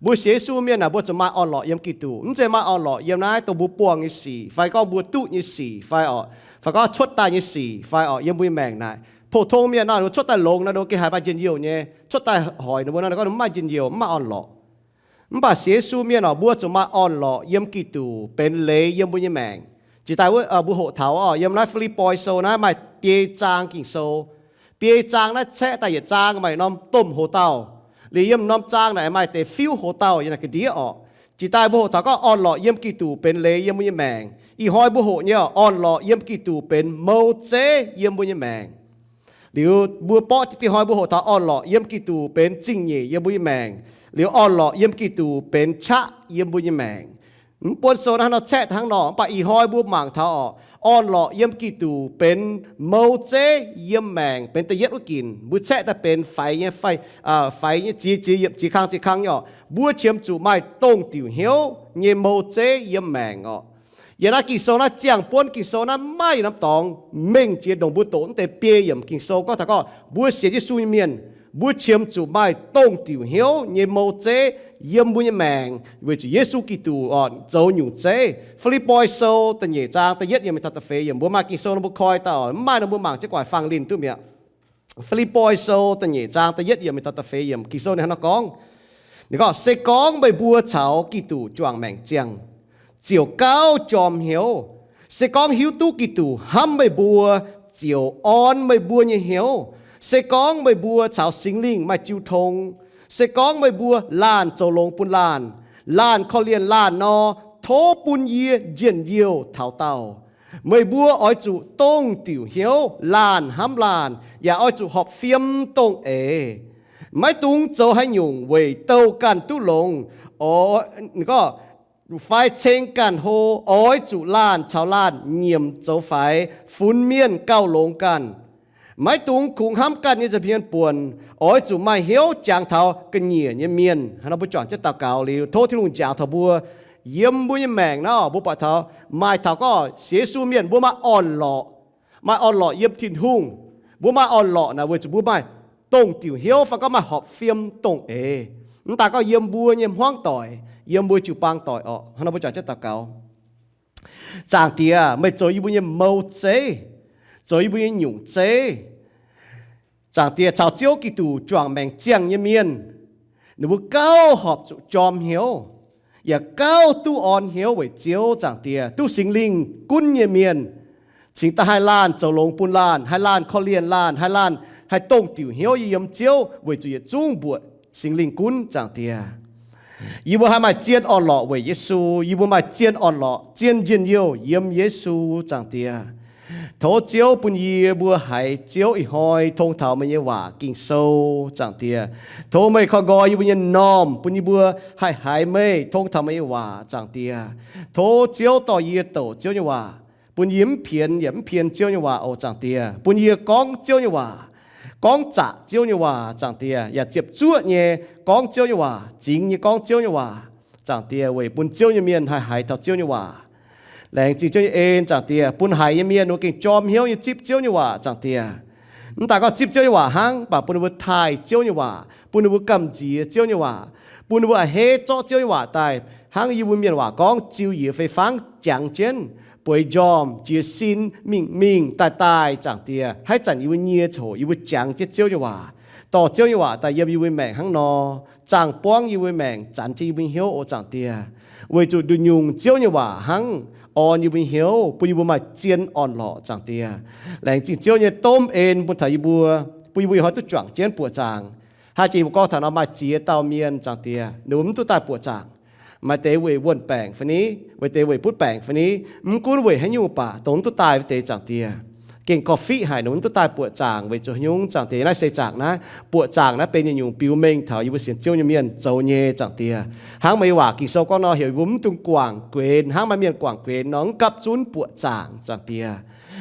Mbuo sienx Yesu mienh naaic, mbuo zuqc maaih orn-lorqc yiem Giduc. Mv zeiz maaih orn-lorqc yiem naaiv dongh mbuo buangh nyei sic fai gorngv mbuo duqv nyei sic fai orqc, fai gorngv cuotv daaih nyei sic fai orqc, yiem mbuo nyei maengc naaic. Pou tong mienh nor, ninh mbuo cuotv daaih longx nor, ninh mbuo gengh haiz maaih njien-youh nyei. Cuotv daaih hoic ninh mbuo nor, ninh gorngv ninh mv maaih njien-youh, mv maaih orn-lorqc. Mv baac sienx Yesu mienh oc, mbuo zuqc maaih orn-lorqc yiem Giduc benx leiz yiem mbuo nyei maengc. Jiex daaih mbuo hoqc taux oc, yiem naaiv Fi^lipv^poi Sou naaiv maaih biei zaang Ging-Sou. Biei zaang naaiv caeqv daaih yietc zaang maaih norm domh hoc-dauh. Liuz yiem norm zaang naaic maaih deix fiuv hoc-dauh yiem naaic ga'ndiev orqc. Jiex daaih mbuo hoqc taux gorngv orn-lorqc yiem Giduc benx leiz yiem mbuo nyei maengc. Ih hnoi mbuo hoqc nyei orn-lorqc yiem Giduc benx mou zeiv yiem mbuo nyei maengc. Liuz mbuo borqv diqv diqv hnoi mbuo hoqc taux orn-lorqc yiem Giduc benx zingh nyeic yiem mbuo nyei maengc. Liuz orn-lorqc yiem Giduc benx qaqv yiem mbuo nyei maengc. Mv buonv sou naaiv hnangv nor caeqv hnangv nor, mv baac ih hnoi mbuo mangc taux orqc, orn-lorqc yiem Giduc benx mou zeiv yiem maengc, benx da'yietv wuov ginc. Mbuo caeqv daaih benx faix nyei, faix nyei ziex ziex yiemc, ziex kang ziex kang nyei orqc. Mbuo qiemx zuqc maaih dongh diuc hnyouv nyei mou zeiv yiem maengc orqc. Yiem naaiv Ging-Sou naaiv ziangh buonv Ging-Sou naaiv maaih norm dorngx mengh jiex ndongc mbuo doqc mv deix biei yiemc Ging-Sou gorngv taux gorngv mbuo sienx Yesu nyei mienh, mbuo qiemx zuqc maaih dongh diuc hnyouv nyei mou zeiv yiem mbuo nyei maengc weic zuqc Yesu Giduc orqc zoux nyungc zeiv. Fi^lipv^poi Sou da'nyeic zaang da'yietv yiemc mingh taux da'feix yiemc, mbuo maaih Ging-Sou nor mbuo koi daaih oc, mv maaih nor mbuo mangc jienv guaic fangx linh duqv mi'aqv. Fi^lipv^poi Sou da'nyeic zaang da'yietv yiemc mingh taux da'feix yiemc, Ging-Sou ninh hnangv nor gorngv, ninh gorngv, se gorngv meih mbuo caux Giduc juangc maengc ziangh, ziouc gauh jorm hnyouv. Se gorngv hiuv duqv Giduc hnamv meih mbuo, ziouc orn meih mbuo nyei hnyouv. Se gorngv meih mbuo caux Singx Lingh maaih jiu tong, se gorngv meih mbuo laanh zoux longx bun laanh, laanh korv-lienh laanh nor, tov bun yie njien-youh taux daauh. Meih mbuo oix zuqc dongh diuc hnyouv, laanh hnamv laanh, yaac oix zuqc horpc fiem dongh eix. Maiv dungx zoux haaix nyungc weic douh ganh duqv longx, fai ceng ganh hlo. Oix zuqc laanh caux laanh nyiemc zoux faix, funx mienh gauh longx ganh. Maiv dungx kungx hnamv ganh nyei nza'hmien buonc. Oix zuqc maaih hnyouv jangx taux ga'nyiec nyei mienh. Hnangv nor mbuo juangc jienv daux gaux liuz, tov Tin-Hungh njaaux taux mbuo. Yiem mbuo nyei maengc naaiv mbuo buatc taux maaih taux gorngv sienx Yesu mienh mbuo maaih orn-lorqc, maaih orn-lorqc yiem Tin-Hungh. Mbuo maaih orn-lorqc naaic weic zuqc mbuo maaih dongh diuc hnyouv fai gorngv maaih horpc fiem dongh eix. Mv daaih gorngv yiem mbuo nyei hmuangv doic, yiem mbuo jiu-baang doic orqc. Hnangv nor mbuo juangc jienv daux gaux. Zaangc Diex, meih zoux yie mbuo nyei mou zeiv, zoux yie mbuo nyei nyungc zeiv. Zaangc Diex, caux Ziouv Giduc juangc maengc ziangh nyei mienh, ninh mbuo gauh horpc zuqc jorm hnyouv, yaac gauh duqv orn hnyouv weic Ziouv. Zaangc Diex, duqv Singx Lingh gunv nyei mienh, cingx daaih haih laanh zoux longx bun laanh, haih laanh korv-lienh laanh, haih laanh haih dongh diuc hnyouv yiem Ziouv weic zuqc yietc zungv mbuoqc Singx Lingh gunv. Zaangc Diex, yie mbuo haih maaih zien orn-lorqc weic Yesu. Yie mbuo maaih zien orn-lorqc, zien njien-youh yiem Yesu. Zaangc Diex, tov Ziouv bun yie mbuo haiz Ziouv ih hnoi tong taux meih nyei waac Ging-Sou. Zaangc Diex, tov meih koi nqoi yie mbuo nyei m'normh, bun yie mbuo haih haiz meih tong taux meih nyei waac. Zaangc Diex, tov Ziouv dorh yie douc Ziouv nyei waac, bun yie mv pienx yaac mv pien Ziouv nyei waac oc. Zaangc Diex, bun yie gorngv Ziouv nyei waac, gorngv zaqc Ziouv nyei waac. Zaangc Diex, yaac ziepc zuoqv nyei gorngv Ziouv nyei waac, zingx nyei gorngv Ziouv nyei waac. Zaangc Diex, weic bun Ziouv nyei mienh haih haiz taux Ziouv nyei waac. Laengz zingh Ziouv nyei en. Zaangc Diex, bun haiz nyei mienh ninh mbuo gengh jorm hnyouv nyei zipv Ziouv nyei waac. Zaangc Diex, mv daaih gorngv zipv Ziouv nyei waac hnangv, mv baac bun ninh mbuo taaih Ziouv nyei waac, bun ninh mbuo gamh nziex Ziouv nyei waac, bun ninh mbuo a'hneiv zorqv Ziouv nyei waac daaih, hnangv yie mbuo mienh waac gorngv, ziu yiez fei fangv jangx jienv, bueix njormh, jiez sin, mingh mingh daaih daaih. Zaangc Diex, haaix zanc yie mbuo nyie coc, yie mbuo jangx jienv Ziouv nyei waac, dorh Ziouv nyei waac daaih yiem yie mbuo maengc hnangv nor, zaangh buangv yie mbuo maengc, zanx jienv yie mbuo hnyouv oc. Zaangc Diex, weic zuqc nduqc nyungc Ziouv nyei waac hnangv orn yie mbuo hnyouv, bun yie mbuo maaih zien orn-lorqc. Zaangc Diex, laengz zingh Ziouv nyei domh en bun taux yie mbuo, bun yie mbuo ih hnoi duqv juangc jienv buoqc zaangc. Haaix jiex yie mbuo gorngv taux nor maaih ziex dauh mienh, Zaangc Diex, ninh mbuo mv duqv daaih buoqc zaangc. Maaih deix weic wuonh baengc fai ni, maaih deix weic butv baengc fai ni. Mv gunv weic haaix nyungc baac dongh mv duqv daaih wuov deix, Zaangc Diex, gengh korv-fiqv haic ninh mbuo mv duqv daaih buoqc zaangc. Weic zuqc haaix nyungc, Zaangc Diex, naaiv se zaangc naaiv, buoqc zaangc naaiv benx yietc nyungc biux mengh taux yie mbuo sienx Ziouv nyei mienh zoux nyei. Zaangc Diex, hnangv meih nyei waac Ging-Sou gorngv nor, heuc yie mbuo mv dungx guangc guenx hnangv maaih mienh guangc guenx nor, mv gapv zunv buoqc zaangc. Zaangc Diex,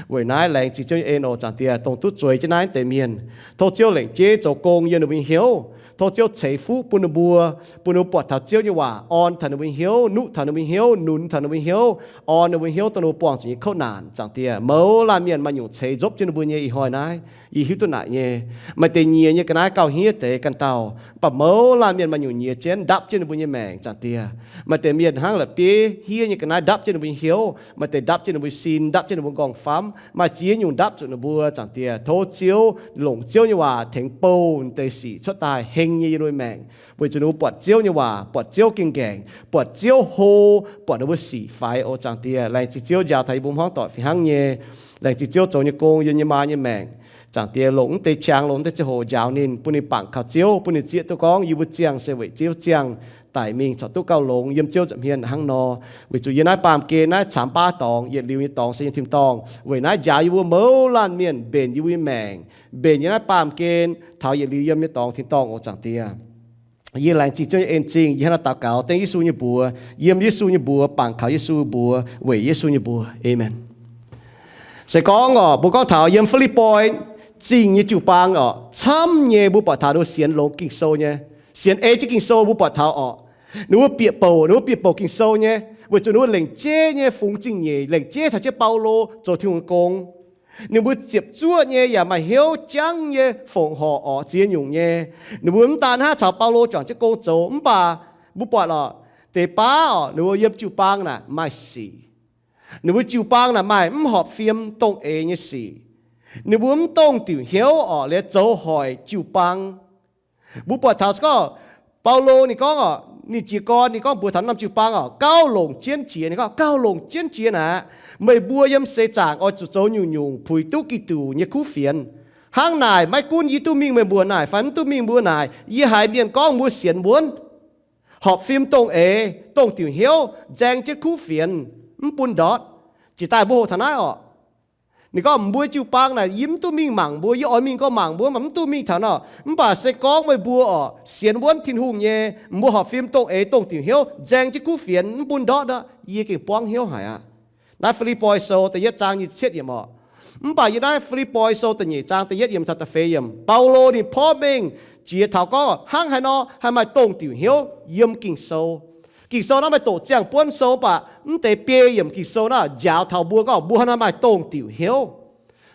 weic naaiv laengz zingh Ziouv nyei en oc. Zaangc Diex, dongh duqv zueiz jienv naaiv deix mienh, tov Ziouv lengc jeiv zoux gong yiem ninh mbuo nyei hnyouv. Tov Ziouv ceix fuqv bun ninh mbuo, bun ninh mbuo buatc taux Ziouv nyei waac, orn taux ninh mbuo nyei hnyouv, nuqv taux ninh mbuo nyei hnyouv, nunz taux ninh mbuo nyei hnyouv, orn ninh mbuo nyei hnyouv dongh ninh mbuo buangh zuqc nyei kouv naanc. Zaangc Diex, mouz laanh mienh maaih nyungc ceix nzopv jienv ninh mbuo nyei ih hnoi naaiv, yie hiuv duqv naaic nyei. Maaih deix nyiex nyei ga'naaiv gauh hniev deix ganh dauh, mv baac mouz laanh mienh maaih nyungc nyiex jienv ndapv jienv ninh mbuo nyei maengc, Zaangc Diex. Maaih deix mienh hnangv la'bieiv hniev nyei ga'naaiv ndapv jienv ninh mbuo nyei hnyouv, maaih deix ndapv jienv ninh mbuo nyei sin, ndapv jienv ninh mbuo nyei nqorngv-famv, maaih ziex nyungc ndapv zuqc ninh mbuo, Zaangc Diex. Tov Ziouv longc Ziouv nyei waac tengx bouh deix sic cuotv daaih heng nyei yiem ninh mbuo maengc, weic zuqc ninh mbuo buatc Ziouv nyei waac, buatc Ziouv gengh nqaengc, buatc Ziouv hlo, buatc ninh mbuo sic faix oc, Zaangc Diex. Laengz zingh Ziouv njaaux taux yie mbuo hmuangv doic fih hnangv nyei. Laengz zingh Ziouv zoux nyei gong yiem nyei maa nyei maengc. Zaangc Diex, longc mv deix qangx, longc mv deix ziangh hoc njaaux ninh, bun ninh bangc kaux Ziouv, bun ninh zieqv duqv gorngv yie mbuo ziangh se weic Ziouv ziangh, daic mingh corc duqv gauh longx yiem Ziouv nza'hmien hnangv nor. Weic zuqc yiem naaiv baamh gen naaiv camx baav dorngx, yietc liuz nyei dorngx se yiem tin-dorngh. Weic naaiv njaaux yie mbuo mouz laanh mienh mbenc yie mbuo nyei maengc, mbenc yiem naaiv baamh gen taux yietc liuz yiem nyei dorngx tin-dorngh oc, Zaangc Diex. Yie laengz zingh Ziouv nyei en zingh, yie hnangv naaiv daux gaux dengv Yesu nyei mbuox, yiem Yesu nyei mbuox, bangc kaux Yesu mbuox, weic Yesu nyei mbuox. Aamen. Se gorngv oc, mbuo gorngv taux yiem Fi^lipv^poi Zingh nyei jiu-baang oc, camv nyei mbuo buatc taux ninh mbuo sienx longx Ging-Sou nyei, sienx ei jienv Ging-Sou mbuo buatc taux oc. Ninh mbuo bieqc bouc, ninh mbuo bieqc bouc Ging-Sou nyei, weic zuqc ninh mbuo lengc jeiv nyei fungx zingh nyeic, lengc jeiv taux jienv Baulo zoux Tin-Hungh gong. Ninh mbuo ziepc zuoqv nyei yaac maaih hnyouv jangv nyei fongc horc orqc ziex nyungc nyei. Ninh mbuo mv daan hnangv caux Baulo juangc jienv gong zoux, mv baac mbuo buatc oc, deix baav oc, ninh mbuo yiem jiu-baang naaic maaih sic. Ninh mbuo jiu-baang naaic maaih mv horpc fim dongh eix nyei sic. Ninh mbuo mv dongh diuc hnyouv orqc liuz zoux hoic jiu-baang. Mbuo buatc taux se gorngv Baulo ninh gorngv oc, ninh jiez gorn ninh gorngv mbuox taux norm jiu-baang oc, gauh longc jienv jiex, ninh gorngv gauh longc jienv jiex naaic, meih mbuo yiem seix zaangc oix zuqc zoux nyungc-nyungc puix duqv Giduc nyei kuv fienx. Hnangv naaic, maiv gunv yie duqv mingh meih mbuo naaic fai mv duqv mingh mbuo naaic, yie haiz mienh gorngv mbuo sienx wuonv, horpc fim dongh eix, dongh diuc hnyouv, nzaeng jienv kuv fienx, mv bun ndortv. Jiex daaih mbuo hoqc taux naaiv oc. Ninh gorngv mbuo jiu-baang naaic yie mv duqv mingh mangc mbuo, yie oix mingh gorngv mangc mbuo, mv duqv mingh taux nor. Mv baac se gorngv meih mbuo oc sienx wuonv Tin-Hungh nyei, mbuo horpc fim dongh eix, dongh diuc hnyouv, nzaeng jienv kuv fienx, mv bun ndortv nor, yie gengh buangv hnyouv haic aqv. Naaiv Fi^lipv^poi Sou da'yietv zaang nyic ziepc cietv yiemc oc. Mv baac yiem naaiv Fi^lipv^poi Sou da'nyeic zaang da'yietv yiemc taux da'feix yiemc, Baulo ninh porv mengh jiex taux gorngv hnangv haaix nor haih maaih dongh diuc hnyouv yiem Ging-Sou. Ging-Sou naaiv maaih doqc ziangh buonv sou, mv baac mv deix biei yiemc Ging-Sou naaiv njaaux taux mbuo gorngv mbuo hnangv naaiv maaih dongh diuc hnyouv.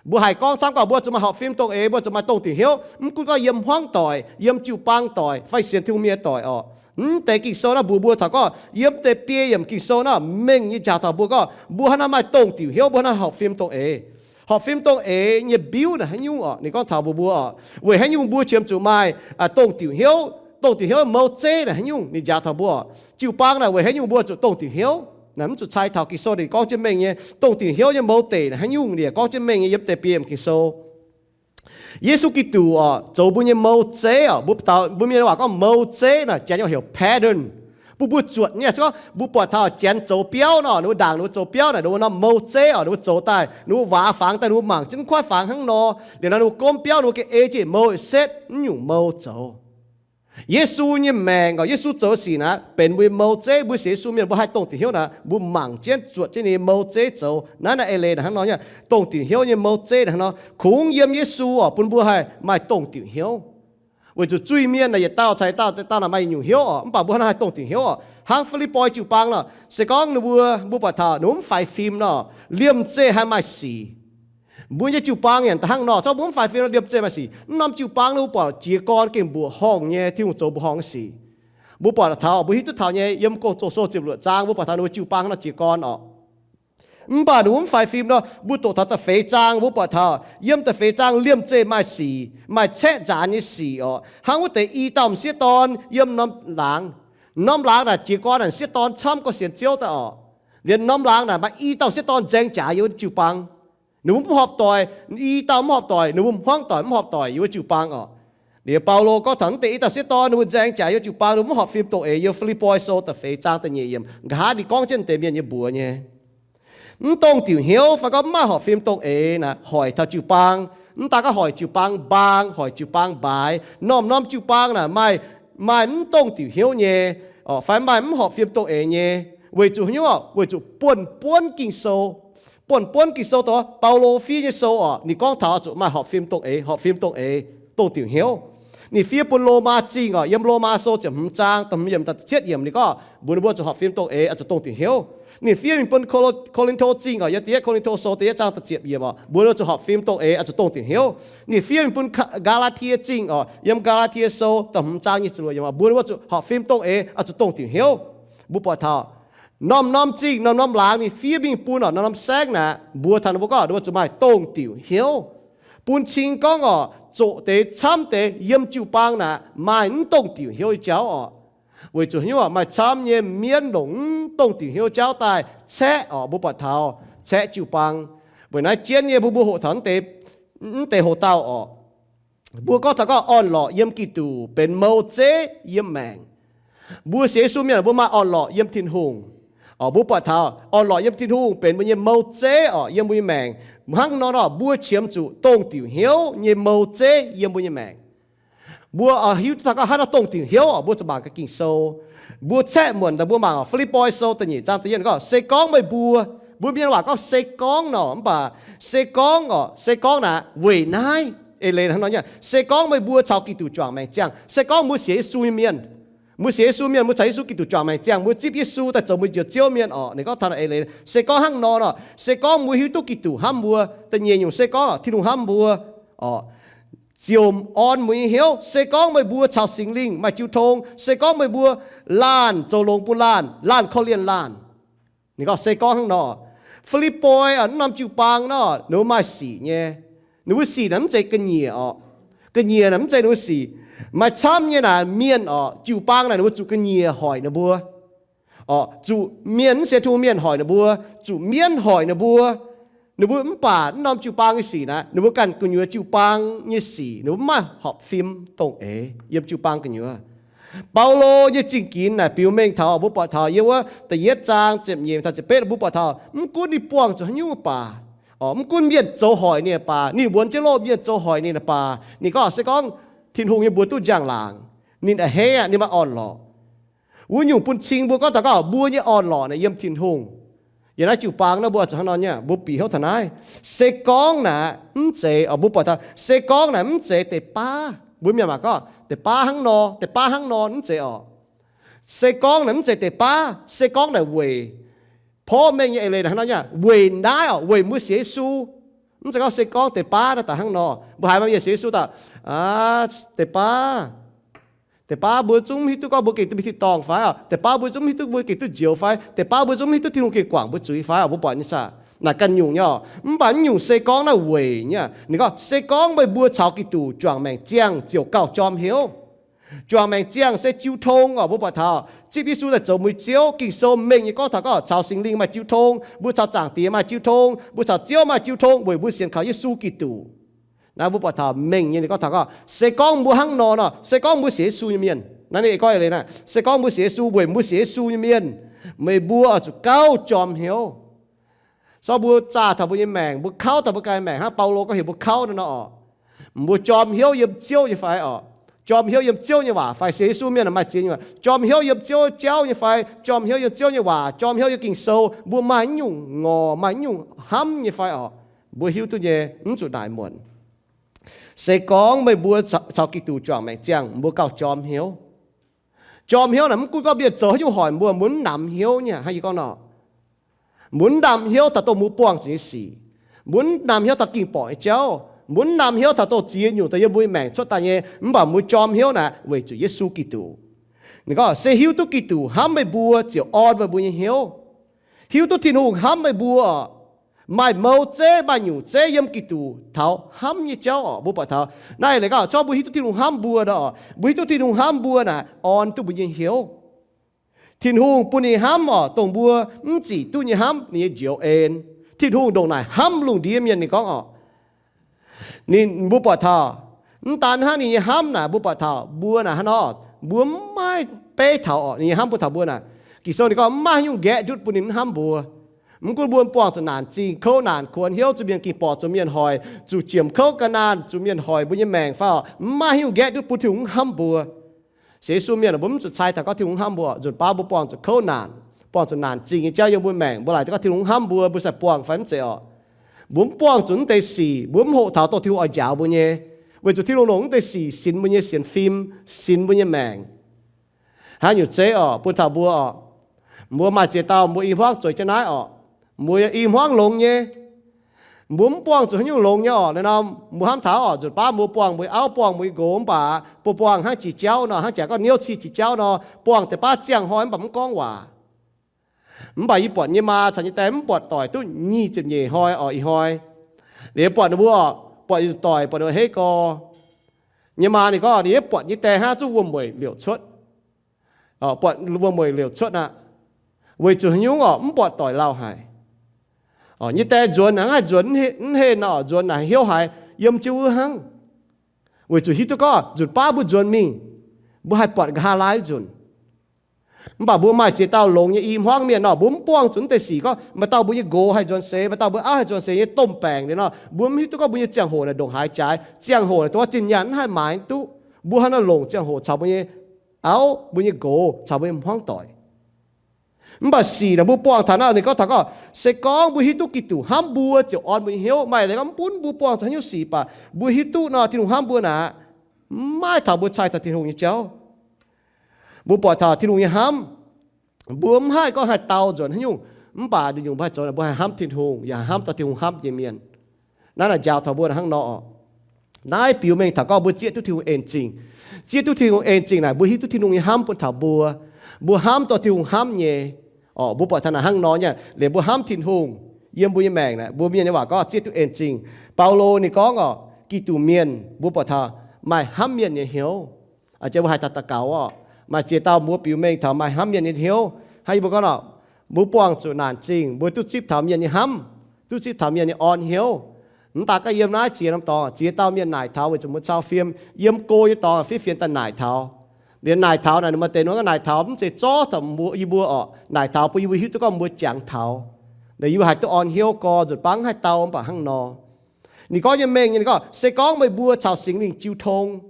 Mbuo haih gorngv camv gorngv mbuo zuqc maaih horpc fim dongh eix, mbuo zuqc maaih dongh diuc hnyouv, mv gunv gorngv yiem hmuangv doic, yiem jiu-baang doic, fai sienx Tin-Hungh mienh doic oc. Mv deix Ging-Sou naaiv mbuox mbuo taux gorngv yiem mv deix biei yiemc Ging-Sou naaiv mengh nyei njaaux taux mbuo gorngv mbuo hnangv naaiv maaih dongh diuc hnyouv, mbuo hnangv horpc fim dongh eix. Horpc fim dongh eix nyei mbiuv naaic haaix nyungc oc? Ninh gorngv taux mbuox mbuo oc, weic haaix nyungc mbuo qiemx zuqc maaih dongh diuc hnyouv? Dongh diuc hnyouv mouz zeiv naaic haaix nyungc? Ninh njaaux taux mbuo, jiu-baang naaic weic haaix nyungc mbuo zuqc dongh diuc hnyouv? Naaiv mv zuqc cai taux Ging-Sou ninh gorngv jienv mengh nyei. Dongh diuc hnyouv nyei mouz deic naaic haaix nyungc? Ninh gorngv jienv mengh nyei yiem deix biei yiemc Ging-Sou. Yesu Giduc oc zoux mbuo nyei mouz zeiv oc. Mbuo, mbuo mienh waac gorngv mouz zeiv naaic, Janx nyei waac heuc pattern, bun mbuo zuotc nyei. Se gorngv mbuo buatc taux Janx zoux biauv nor, ninh mbuo ndaangc ninh mbuo zoux biauv naaic, ninh mbuo norm mouz zeiv oc, ninh mbuo zoux daaih, ninh mbuo waac fangx daaih, ninh mbuo mangc jienv kuaaiv fangx hnangv nor. Liuz nor ninh mbuo gomv biauv, ninh mbuo gengh ei jienv mouz setv mv nyungc mouz zoux. Yesu nyei maengc oc, Yesu zoux sic naaic benx mbuo nyei mouz zeiv. Mbuo sienx Yesu mienh mbuo haih dongh diuc hnyouv naaic, mbuo mangc jienv zuotc jienv ninh nyei mouz zeiv zoux. Naaiv naaiv eix leiz naaic hnangv nor nyei, dongh diuc hnyouv nyei mouz zeiv naaic hnangv nor. Kungx yiem Yesu oc bun mbuo haih maaih dongh diuc hnyouv. Weic zuqc zuiz-mienh naaic yietc dauh caux yietc dauh, yietc dauh naaic maaih nyungc hnyouv oc, mv baac mbuo hnangv naaiv haih dongh diuc hnyouv oc. Hnangv Fi^lipv^poi jiu-baang nor, se gorngv ninh mbuo, mbuo buatc taux ninh mbuo mv faix fim nor, liemh zeih haih maaih sic. Mbuo nyei jiu-baang yaac hnangv nor, se gorngv mbuo mv faix fim nor liemh zeih maaih sic. Mv norm jiu-baang ninh mbuo buatc jiez gorn gengh mbuoqc horngh nyei, Tin-Hungh zoux mbuoqc horngh nyei sic. Mbuo buatc taux, mbuo hiuv duqv taux nyei, yiem Gong-Zoh Sou ziepc luoqc zaang mbuo buatc taux ninh mbuo jiu-baang hnangv nor jiez gorn oc. Mv baac ninh mbuo mv faix fim nor, mbuo doqc taux da'feix zaang mbuo buatc taux yiem da'feix zaang liemh zeih maaih sic, maaih caeqv nzaanx nyei sic oc. Hnangv wuov deix i dauh m'sieqv dorn yiem norm laangz. Norm laangz naaic jiez gorn naaic m'sieqv dorn camv gorngv sienx Ziouv daaih oc. Liemh norm laangz naaic maaih i dauh m'sieqv dorn nzaeng jaax yiem wuov jiu-baang. Ninh mbuo mv horpc doic, i dauh mv horpc doic, ninh mbuo hmuangv doic mv horpc doic yiem wuov jiu-baang oc. Liuz Baulo gorngv taux mv deix i dauh m'sieqv dorn ninh mbuo nzaeng jaax yiem wuov jiu-baang, ninh mbuo mv horpc fim dongh eix. Yiem Fi^lipv^poi Sou da'feix zaang da'nyeic yiemc nqa'haav ninh gorngv jienv deix mienh nyei mbuox nyei. Mv dongh diuc hnyouv fai gorngv mv maaih horpc fim dongh eix naaic hoic taux jiu-baang. Mv daan gorngv hoic jiu-baang mbaang, hoic jiu-baang mbaaix. Norm-norm jiu-baang naaic maaih, maaih mv dongh diuc hnyouv nyei, fai maaih mv horpc fim dongh eix nyei. Weic zuqc hnyouv, weic zuqc buonv-buonv Ging-Sou. Buonv-buonv Ging-Sou dongh Baulo fiev nyei sou oc, ninh gorngv taux zuqc maaih horpc fim dongh eix, horpc fim dongh eix, dongh diuc hnyouv. Ninh fiev bun Lomaa Zingh orqc, yiem Lomaa Sou ziepc hmz zaang da'hmz yiemc da'cietv yiemc ninh gorngv mbuox ninh mbuo zuqc horpc fim dongh eix, oix zuqc dongh diuc hnyouv. Ninh fiev mingh bun Ko- Ko^lin^to Zingh orqc, yiem da'yietv Ko^lin^to Sou da'yietv zaang da'ziepc yiemc orqc, mbuox ninh mbuo zuqc horpc fim dongh eix, oix zuqc dongh diuc hnyouv. Ninh fiev mingh bun Gaa^laa^tie Zingh orqc, yiem Gaa^laa^tie Sou da'hmz zaang nyic ziepc luoqc yiemc orqc, mbuox ninh mbuo zuqc horpc fim dongh eix, oix zuqc dongh diuc hnyouv. Mbuo buatc taux norm-norm zingh, norm-norm laangz ninh fiev mingh bun orqc, norm-norm saengv naaic mbuox taux ninh mbuo gorngv ninh mbuo zuqc maaih dongh diuc hnyouv. Bun cing gorngv orqc, zoqc deix camv deix yiem jiu-baang naaic maaih mv dongh diuc hnyouv nyei jauv orqc. Weic zuqc haaix nyungc orqc, maaih camv nyei mienv longc mv dongh diuc hnyouv jauv daaih caeqv orqc, mbuo buatc taux caeqv jiu-baang. Weic naaiv jienv nyei mbuo, mbuo hoqc taux mv deix hoc-dauh orqc, mbuo gorngv taux gorngv orn-lorqc yiem Giduc benx mou zeiv yiem maengc. Mbuo sienx Yesu mienh mbuo maaih orn-lorqc yiem Tin-Hungh orqc. Mbuo buatc taux orn-lorqc yiem Tin-Hungh benx mbuo nyei mou zeiv orqc, yiem mbuo nyei maengc. Hnangv nor nor mbuo qiemx zuqc dongh diuc hnyouv nyei mou zeiv yiem mbuo nyei maengc. Mbuo hiuv duqv taux gorngv haaix nor dongh diuc hnyouv orqc, mbuo zuqc mangc gaax Ging-Sou. Mbuo caeqv muonc daaih mbuo mangc Fi^lipv^poi Sou da'nyeic zaang da'yietv gorngv, se gorngv meih mbuo, mbuo mienh waac gorngv se gorngv nor, mv baac se gorngv orqc, se gorngv naaic weic naaiv, eix leiz hnangv nor nyei, se gorngv meih mbuo caux Giduc juangc maengc ziangh, se gorngv mbuo sienx Yesu nyei mienh, mbuo sienx Yesu mienh, mbuo caux Yesu Giduc juangc maengc ziangh, mbuo zipv Yesu daaih zoux mbuo njoux Ziouv mienh orqc. Ninh gorngv taux naaiv eix leiz, se gorngv hnangv nor nor, se gorngv mbuo hiuv duqv Giduc hnamv mbuo, da'nyeic nyungc se gorngv Tin-Hungh hnamv mbuo orqc, ziouc orn mbuo nyei hnyouv. Se gorngv meih mbuo caux Singx Lingh maaih jiu tong, se gorngv meih mbuo laanh zoux longx bun laanh, laanh korv-lienh laanh. Ninh gorngv se gorngv hnangv nor, Fi^lipv^poi aac, naaiv norm jiu-baang nor, ninh mbuo maaih sic nyei. Ninh mbuo sic naaic mv zeiz ga'nyiec orqc. Ga'nyiec naaic mv zeiz ninh mbuo sic. Maaih camv nyei naaic mienh orqc, jiu-baang naaic ninh mbuo zuqc ga'nyiec hoic ninh mbuo orqc, zuqc mienh mv sienx Tin-Hungh mienh hoic ninh mbuo, zuqc mienv hoic ninh mbuo. Ninh mbuo mv baac naaiv norm jiu-baang nyei sic naaic, ninh mbuo ganh gu'nyuoz jiu-baang nyei sic ninh mbuo mv maaih horpc fim dongh eix yiem jiu-baang gu'nyuoz. Baulo nyei zingh ginx naaic biux mengh taux mbuo buatc taux yiem wuov da'yietv zaang ziepc nyeic taux ziepc betv mbuo buatc taux mv gunv ninh buangh zuqc haaix nyungc baac orqc, mv gunv mienh zoux hoic ninh baac, ninh wuonx jienv loh mienh zoux hoic ninh baac, ninh gorngv se gorngv Tin-Hungh nyei mbuox duqv njang-laangc, ninh a'hneiv aqv, ninh maaih orn-lorqc. Wuov nyungc bun cing mbuo gorngv taux gorngv mbuo nyei orn-lorqc naaic yiem Tin-Hungh. Yiem naaiv jiu-baang naaiv mbuo zuqc hnangv nor nyei, mbuo bieqc hnyouv taux naaiv. Se gorngv naaic mv zeiz, mbuo buatc taux se gorngv naaic mv zeiz deix baav. Mbuo mienh maac gorngv deix baav hnangv nor, deix baav hnangv nor mv zeiz orqc. Se gorngv naaic mv zeiz deix baav, se gorngv naaic weic porv mengh nyei eix leiz naaic hnangv nor nyei, weic naaiv orqc, weic mbuo sienx Yesu. Mv zeiz gorngv se gorngv deix baav naaiv daaih hnangv nor. Mbuo haiz maaih mienh sienx Yesu daaih, deix baav, deix baav mbuo zungv mv hiuv duqv gorngv mbuo gengh duqv mingh tin-dorngh fai orqc, deix baav mbuo zungv mv hiuv duqv mbuo gengh duqv njoux fai, deix baav mbuo zungv mv hiuv duqv Tin-Hungh gengh guangc mbuo zuiz fai orqc. Mbuo buatc nyei saah, naaic ganh nyungc nyei orqc. Mv baac naaiv nyungc se gorngv naaiv weic nyei, ninh gorngv se gorngv meih mbuo caux Giduc juangc maengc ziangh ziouc gauh jorm hnyouv. Juangc maengc ziangh se jiu tong orqc. Mbuo buatc taux zipv Yesu daaih zoux mbuo Ziouv, Ging-Sou mengh nyei gorngv taux gorngv caux Singx Lingh maaih jiu tong, mbuo caux Zaangc Diex maaih jiu tong, mbuo caux Ziouv maaih jiu tong weic mbuo sienx kaux Yesu Giduc. Naaiv mbuo buatc taux mengh nyei ninh gorngv taux gorngv se gorngv mbuo hnangv nor nor, se gorngv mbuo sienx Yesu nyei mienh, naaiv ninh gorngv eix leiz naaiv, se gorngv mbuo sienx Yesu weic mbuo sienx Yesu nyei mienh, meih mbuo oix zuqc gauh jorm hnyouv. Zorqv mbuo zaah taux mbuo nyei maengc, mbuo kauv taux mbuo ganh maengc hnangv Baulo gorngv heuc mbuo kauv naaiv nor orqc, mbuo jorm hnyouv yiem Ziouv nyei fai orqc? Jorm hnyouv yiem Ziouv nyei waac fai? Sienx Yesu mienh maaih ziex nyungc, jorm hnyouv yiem Ziouv jauv nyei fai, jorm hnyouv yiem Ziouv nyei waac, jorm hnyouv yiem Ging-Sou, mbuo maaih nyungc ngorc, maaih nyungc hnamv nyei fai orqc? Mbuo hiuv duqv nyei, mv zuqc naaic muonc. Se gorngv meih mbuo caux Giduc juangc maengc ziangh, mbuo gauh jorm hnyouv. Jorm hnyouv naaic mv gunv gorngv mienh zoux haaix nyungc hoic mbuo, mbuo mv namx hnyouv nyei hnangv yie gorngv nor. Mbuo mv namx hnyouv taux dongh mbuo buangh zuqc nyei sic. Mbuo mv namx hnyouv taux ging-borqc nyei jauv. Mbuo mv namx hnyouv taux dongh ziex nyungc daaih yiem mbuo nyei maengc cuotv daaih nyei, mv baac mbuo jorm hnyouv naaic weic zuqc Yesu Giduc. Ninh gorngv se hiuv duqv Giduc hnamv meih mbuo ziouc orn meih mbuo nyei hnyouv. Hiuv duqv Tin-Hungh hnamv meih mbuo orqc, maaih mou zeiv maaih nyungc zeiv yiem Giduc taux hnamv nyei jauv orqc. Mbuo buatc taux naaiv leiz gorngv zorqv mbuo hiuv duqv Tin-Hungh hnamv mbuo orqc, mbuo hiuv duqv Tin-Hungh hnamv mbuo naaic orn duqv mbuo nyei hnyouv. Tin-Hungh bun ninh hnamv orqc, dongh mbuo mv zic duqv nyei hnamv, ninh nyei njoux en. Tin-Hungh ndongc naaic hnamv lungh ndiev mienh, ninh gorngv orqc. Ninh, mbuo buatc taux, mv daan hnangv ninh nyei hnamv naaic, mbuo buatc taux mbuo naaic hnangv nor, mbuo mv maaih beiv taux orqc, ninh nyei hnamv bun taux mbuo naaic. Ging-Sou ninh gorngv mv maaih haaix nyungc nqaeqv ndutv bun ninh mv hnamv mbuo. Mv gunv mbuo buangh zuqc naanc zingh, kouv naanc, kuonx hnyouv, zuqc mienh ging-borqc, zuqc mienh hoic, zuqc ziemx kouv ga'naanh, zuqc mienh hoic mbuo nyei maengc fai orqc, mv maaih haaix nyungc nqaeqv ndutv bun Tin-Hungh mv hnamv mbuo. Sienx Yesu mienh mbuo mv zuqc cai taux gorngv Tin-Hungh hnamv mbuo. Nzunc baav mbuo buangh zuqc kouv naanc, buangh zuqc naanc zingh nyei jauv yiem mbuo maengc, mbuo laaic gorngv Tin-Hungh hnamv mbuo, mbuo sai buangh fai mv zeiz orqc? Mbuo mv buangh zuqc naaiv deix sic, mbuo mv hoqc taux dongh Tin-Hungh oix njaaux mbuo nyei. Weic zuqc Tin-Hungh longc wuov deix sic sinx mbuo nyei sienx fim, sinx mbuo nyei maengc. Haaix nyungc zeiv orqc, bun taux mbuo orqc, mbuo maaih ziex dauh mbuo i hmuangv zueiz jienv naaiv orqc, mbuo i hmuangv longx nyei. Mbuo mv buangh zuqc haaix nyungc longx nyei orqc. Naaiv norm mbuo hnamv taux orqc, nzunc baav mbuo buangh mbuo auv, buangh mbuo nyei nqox mv baac mbuo buangh hnangv jiex jauv nor, hnangv jaax gorngv niouv cih jiex jauv nor, buangh deix baav ziangh hnoi mv baac mv gorngv waac. Mv baac yie buatc nyei maa caux nyei die mv buatc doic duqv nyic ziepc nyeic hnoi orqc, ih hnoi. Liuz buatc ninh mbuo orqc, buatc doic, buatc ninh mbuo hei gorx. Nyei maa ninh gorngv ninh yaac buatc nyei die hnangv zuqc wuom-mueic liouc cuotv. Buatc wuom-mueic liouc cuotv aqv. Weic zuqc haaix nyungc orqc, mv buatc doic lauh haic. Nyei die nzuonx hnangv haih nzuonx mv henh nor, nzuonx naaic heuc haiz yiem jienv wuov hnangv. Weic zuqc hiuv duqv gorngv nzunc baav mbuo nzuonx mingh, mbuo haih buatc nqa'haav laai nzunc. Mv baac mbuo maaih ziex dauh longx nyei i hmuangv mienh nor, mbuo mv buangh zuqc wuov deix sic gorngv maaih dauh mbuo nyei nqox haih nzuonx seix, maaih dauh mbuo auv haih nzuonx seix nyei domh baengc liuz nor, mbuo mv hiuv duqv gorngv mbuo nyei ziangh hoc naaic ndongc haaix jaaix. Ziangh hoc naaic dongh wuov zinh nyaanh mv haih maaiz duqv. Mbuo hnangv naaiv longc ziangh hoc caux mbuo nyei auv, mbuo nyei nqox, caux mbuo nyei hmuangv doic. Mv baac sic naaic mbuo buangh taux naaiv ninh gorngv taux gorngv, se gorngv mbuo hiuv duqv Giduc hnamv mbuo ziouc orn mbuo nyei hnyouv. Maaih leiz gorngv mv gunv mbuo buangh zuqc haaix nyungc sic baac mbuo hiuv duqv nor Tin-Hungh hnamv mbuo naaic, mv maaih taux mbuo cai taux Tin-Hungh nyei jauv. Mbuo buatc taux Tin-Hungh nyei hnamv, mbuo mv haih gorngv haih dau nzuonx haaix nyungc. Mv baac nduqc nyungc mbuo haih zoux naaic, mbuo haih hnamv Tin-Hungh yaac haih hnamv taux Tin-Hungh hnamv nyei mienh. Naaiv naaic njaaux taux mbuo hnangv nor orqc. Naaiv biux mengh taux gorngv mbuo zieqv duqv Tin-Hungh en zingh. Zieqv duqv Tin-Hungh en zingh naaic mbuo hiuv duqv Tin-Hungh nyei hnamv bun taux mbuo. Mbuo hnamv dorh Tin-Hungh hnamv nyei. Orqc, mbuo buatc taux naaic hnangv nor nyei, liuz mbuo hnamv Tin-Hungh yiem mbuo nyei maengc naaic, mbuo mienh nyei waac gorngv zieqv duqv en zingh. Baulo ninh gorngv orqc, Giduc mienh mbuo buatc taux maaih hnamv mienh nyei hnyouv. Aa, mbuo haih daux gaux orqc. Maaih ziex dauh mbuo biux mengh taux maaih hnamv mienh nyei hnyouv. Hnangv yie mbuo gorngv orqc, mbuo buangh zuqc naanc zingh mbuo duqv zipv taux mienh nyei hnamv, duqv zipv taux mienh nyei orn hnyouv. Mv daaih gaav yiem naaiv ziex norm dorngx, ziex dauh mienh naaic taux weic zuqc mbuo cau fiem, yiem go nyei dorngx fiev fienx daaih naaic taux. Liuz naaic taux naaic ninh maaih deix norm naaic taux mv zeiz zorqv taux mbuo, yie mbuo orqc, naaic taux bun yie mbuo hiuv duqv gorngv mbuo jangx taux. Liuz yie mbuo haih duqv orn hnyouv gorx nzunc baav haih dau mv baac hnangv nor. Ninh gorngv nyei mengh nyei, ninh gorngv, se gorngv meih mbuo caux Singx Lingh jiu tong.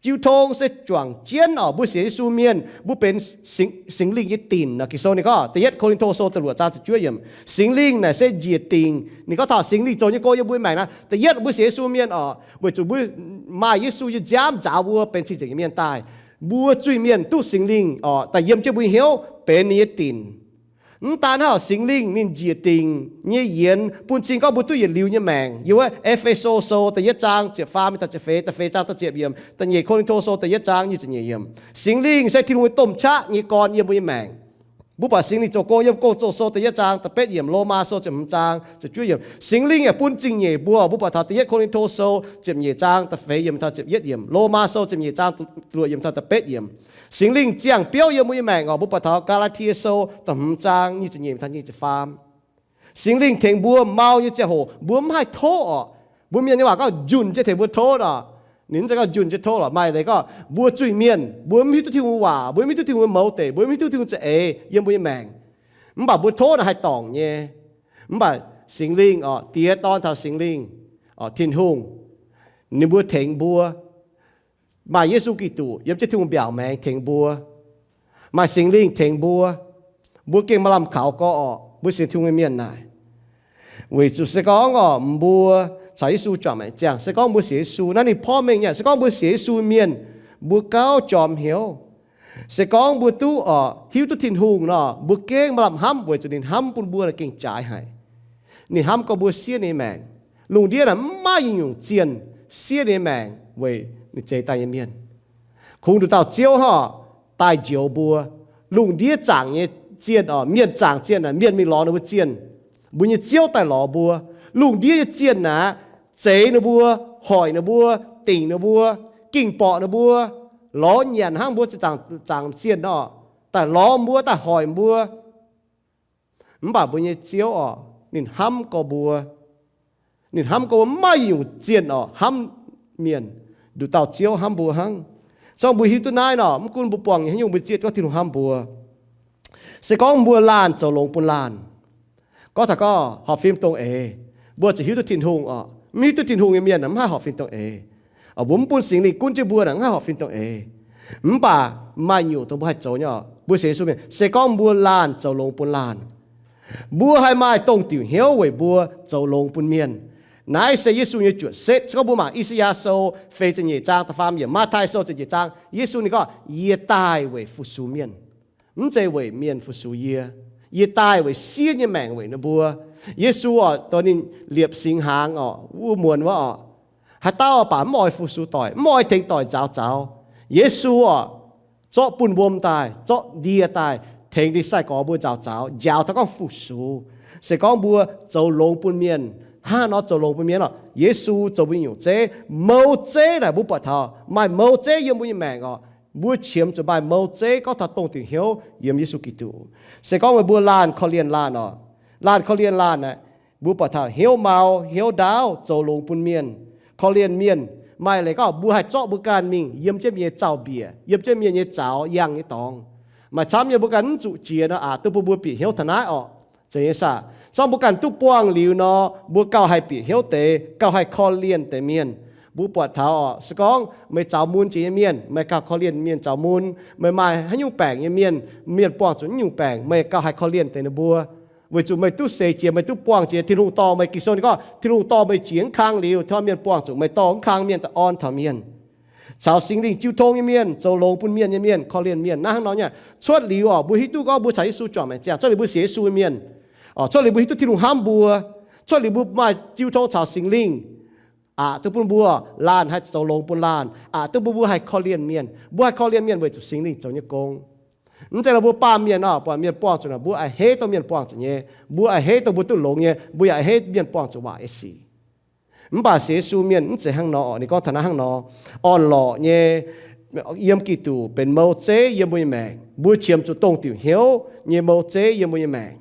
Jiu tong se juangc jienv orqc, mbuo sienx Yesu mienh mbuo benx Singx, Singx Lingh nyei dinc nor. Ging-Sou ninh gorngv da'yietv Ko^lin^to Sou da'luoqc zaang ziepc juov yiemc, Singx Lingh naaic se njiec dingc. Ninh gorngv taux Singx Lingh zoux nyei go yiem mbuo maengc naaic, da'yietv mbuo sienx Yesu mienh orqc, weic zuqc mbuo maaih Yesu nyei nziaamv nzaaux mbuo benx cing-nzengc nyei mienh daaih, mbuo zuiz-mienh duqv Singx Lingh orqc daaih yiem jienv mbuo nyei hnyouv benx ninh nyei dinc. Mv daan hnangv, Singx Lingh ninh njiec dingc nyei yienx bun cing gorngv mbuo duqv yietc liuz nyei maengc. Yiem wuov E^fe^so Sou da'yietv zaang ziepc faam mingh taux ziepc feix, da'feix zaang da'ziepc yiemc, da'nyeic Ko^lin^to Sou da'yietv zaang nyic ziepc nyeic yiemc. Singx Lingh se Tin-Hungh nyei domh qaqv nyei gorn yiem mbuo nyei maengc. Mbuo buatc Singx Lingh zoux gong yiem Gong-Zoh Sou da'yietv zaang da'betv yiemc, Lomaa Sou ziepc hmz zaang ziepc juov yiemc. Singx Lingh yaac bun zingh nyeic mbuo. Mbuo buatc taux da'yietv Ko^lin^to Sou ziepc nyeic zaang da'feix yiemc taux ziepc yietv yiemc, Lomaa Sou ziepc nyeic zaang da'luoqc yiemc taux da'betv yiemc. Singx Lingh ziangh biouv yiem mbuo nyei maengc orqc. Mbuo buatc taux Gaa^laa^tie Sou da'hmz zaang nyic ziepc nyeic taux nyic ziepc faam. Singx Lingh tengx mbuo mau nyei ziangh hoc mbuo mv haih tov orqc. Mbuo mienh nyei waac gorngv njunh jienv tengx mbuo tov orqc. Ninh mv zeiz gorngv njunh jienv tov lorqc. Maaih leiz gorngv mbuo zuiz-mienh, mbuo mv hiuv duqv Tin-Hungh waac, mbuo mv hiuv duqv Tin-Hungh nyei mouz deic, mbuo mv hiuv duqv Tin-Hungh za'eix yiem mbuo nyei maengc. Mv baac mbuo tov naaic haih dorngc nyei. Mv baac Singx Lingh orqc, Diex, Dorn caux Singx Lingh orqc, Tin-Hungh, ninh mbuo tengx mbuo. Maaih Yesu Giduc yiem jienv Tin-Hungh mbiaauc maengx tengx mbuo. Maaih Singx Lingh tengx mbuo. Mbuo gengh maaih lamh kaux gorx orqc, mbuo sienx Tin-Hungh nyei mienh naaic. Weic zuqc se gorngv orqc, mbuo caux Yesu juangc maengc ziangh, se gorngv mbuo sienx Yesu, naaiv ninh porv mengh nyei. Se gorngv mbuo sienx Yesu mienh, mbuo gauh jorm hnyouv. Se gorngv mbuo duqv orqc, hiuv duqv Tin-Hungh nor, mbuo gengh maaih lamh hnamv weic zuqc ninh hnamv bun mbuo naaic gengh jaaix haic. Ninh hnamv gorx mbuo siev ninh nyei maengc. Lungh ndiev naaic mv maaih yietc nyungc zienh siev ninh nyei maengc weic ninh zeix daaih nyei mienh. Kungx nduqc dauh Ziouv hnangv daaih njoux mbuo. Lungh ndiev zaangc nyei zienh orqc, mienh zaangc zienh naaic, mienh mingh lorz ninh mbuo zienh. Mbuo nyei Ziouv daaih lorz mbuo. Lungh ndiev nyei zienh naaic, zeix ninh mbuo, hoic ninh mbuo, dingc ninh mbuo, ging borqc ninh mbuo, lorz nyanc hnangv mbuo zaangc, zaangc zienh orqc, daaih lorz mbuo, daaih hoic mbuo. Mv baac mbuo nyei Ziouv orqc, ninh hnamv gorx mbuo. Ninh hnamv gorx mbuo mv maaih yietc nyungc zienh orqc hnamv mienh, nduqc dauh Ziouv hnamv mbuo hnangv. Se gorngv mbuo hiuv duqv naaiv nor, mv gunv mbuo buangh nyei haaix nyungc, mbuo zieqv duqv Tin-Hungh hnamv mbuo. Se gorngv mbuo laanh zoux longx bun laanh, gorngv taux gorngv horpc fim dongh eix, mbuo zuqc hiuv duqv Tin-Hungh orqc. Mv hiuv duqv Tin-Hungh nyei mienh mv haih horpc fim dongh eix. Mbuo mv bun Singx Lingh gunv jienv mbuo naaic mv haih horpc fim dongh eix. Mv baac maaih nyungc dongh mbuo haih zoux nyei orqc, mbuo sienx Yesu mienh, se gorngv mbuo laanh zoux longx bun laanh, mbuo haih maaih dongh diuc hnyouv weic mbuo zoux longx bun mienh. Naaiv se Yesu nyei juoqc setv. Se gorngv mbuo mangc I^saa^yaa Sou feix ziepc nyeic zaang da'faam yiemc, Matv^tai Sou ziepc nyeic zaang, Yesu ninh gorngv, Yie daaih weic fu-sux mienh, mv zeiz weic mienh fu-sux yie. Yie daaih weic siev nyei maengc weic ninh mbuo. Yesu oc, dongh ninh liepc singx hnaangx oc, wuov muonz wuov oc, haaix dauh baac mv oix fu-sux doic, mv oix tengx doic nzaaux zaux. Yesu oc, zorqv buonv-wuom daaih, zorqv ndie daaih, tengx ninh sai-gorx mbuo nzaaux zaux, njaaux taux gorngv fu-sux. Se gorngv mbuo zoux longx bun mienh, hnangv nor zoux longx bun mienh oc, Yesu zoux mbuo nyei nyungc zeiv. Mouz zeiv naaic mbuo buatc taux maaih mouz zeiv yiem mbuo nyei maengc oc. Mbuo qiemx zuqc maaih mouz zeiv gorngv taux dongh diuc hnyouv yiem Yesu Giduc. Se gorngv meih mbuo laanh korv-lienh laanh oc, laanh korv-lienh laanh aeqv, mbuo buatc taux hnyouv mau, hnyouv ndaauv, zoux longx bun mienh, korv-lienh mienh. Maaih leiz gorngv mbuo haih zorqv mbuo ganh mingh yiem jienv mienh nyei zaux-mbiec, yiem jienv mienh nyei zaux yangh nyei dorngx. Maaih camv nyei mbuo ganh mv zuqc jiex nor, aqc duqv bun mbuo bieqc hnyouv taux naaiv orqc. Zeiz nyei saah? Se gorngv mbuo ganh duqv buangh liuz nor, mbuo gauh haih bieqc hnyouv deix, gauh haih korv-lienh deix mienh. Mbuo buatc taux oc, se gorngv meih zaux mun jiex nyei mienh, meih gauh korv-lienh mienh zaux mun. Meih maaih haaix nyungc baengc nyei mienh, mienh buangh zuqc haaix nyungc baengc, meih gauh haih korv-lienh deix ninh mbuo. Weic zuqc meih duqv seix jiex, meih duqv buangh jiex, Tin-Hungh dorh meih, Ging-Sou ninh gorngv Tin-Hungh dorh meih jiex mv kang liuz, tov mienh buangh zuqc meih dorh mv kang mienh daaih orn taux mienh. Caux Singx Lingh jiu tong nyei mienh, zoux longx bun mienh nyei mienh, korv-lienh mienh, naaiv hnangv nor nyei. Cuotv liuz oc, mbuo hiuv duqv gorngv mbuo caux Yesu juangc maengc ziangh, cuotv liuz mbuo sienx Yesu nyei mienh, cuotv liuz mbuo hiuv duqv Tin-Hungh hnamv mbuo, cuotv liuz mbuo maaih jiu tong caux Singx Lingh, aqc duqv bun mbuo laanh haih zoux longx bun laanh, aqc duqv bun mbuo haih korv-lienh mienh. Mbuo haih korv-lienh mienh weic zuqc Singx Lingh zoux nyei gong. Mv zeiz nor mbuo baamh mienh oc, buatc mienh buangh zuqc naaic, mbuo a'hneiv dongh mienh buangh zuqc nyei, mbuo a'hneiv dongh mbuo duqv longx nyei, mbuo yaac a'hneiv mienh buangh zuqc waac nyei sic. Mv baac sienx Yesu mienh mv zeiz hnangv nor oc. Ninh gorngv taux naaiv hnangv nor, orn-lorqc nyei, yiem Giduc benx mouz zeiv yiem mbuo nyei maengc. Mbuo qiemx zuqc dongh diuc hnyouv nyei mouz zeiv yiem mbuo nyei maengc.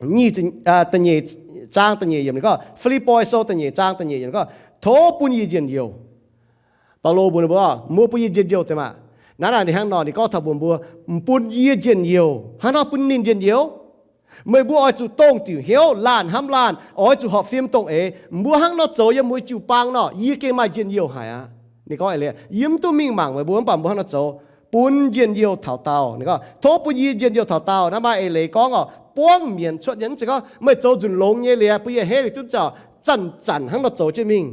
Nyic, da'nyeic zaang da'nyeic yiemc ninh gorngv, Fi^lipv^poi Sou da'nyeic zaang da'nyeic yiemc ninh gorngv, Tov bun yie njien-youh. Baulo mbuox ninh mbuo, Mbuo bun yie njien-youh deix maah! Naaiv naaic ninh hnangv nor, ninh gorngv taux mbuox mbuo, M'bun yie njien-youh. Hnangv haaix bun ninh njien-youh? Meih mbuo oix zuqc dongh diuc hnyouv, laanh hnamv laanh, oix zuqc horpc fim dongh eix. Mbuo hnangv nor zoux yiem mbuo jiu-baang nor, yie gengh maaih njien-youh haic aqv. Ninh gorngv eix leiz, yie mv duqv mingh mangc meih mbuo, mv baac mbuo hnangv nor zoux, bun njien-youh taux daauh. Ninh gorngv, Tov bun yie njien-youh taux daauh. Naaiv maaih eix leiz gorngv oc, buangv mienz cuotv nyei. Mv zeiz gorngv meih zoux nzunc longx nyei liuz, bun yie a'hneiv liuz duqv zaux, zanc-zanc hnangv nor zoux jienv mingh.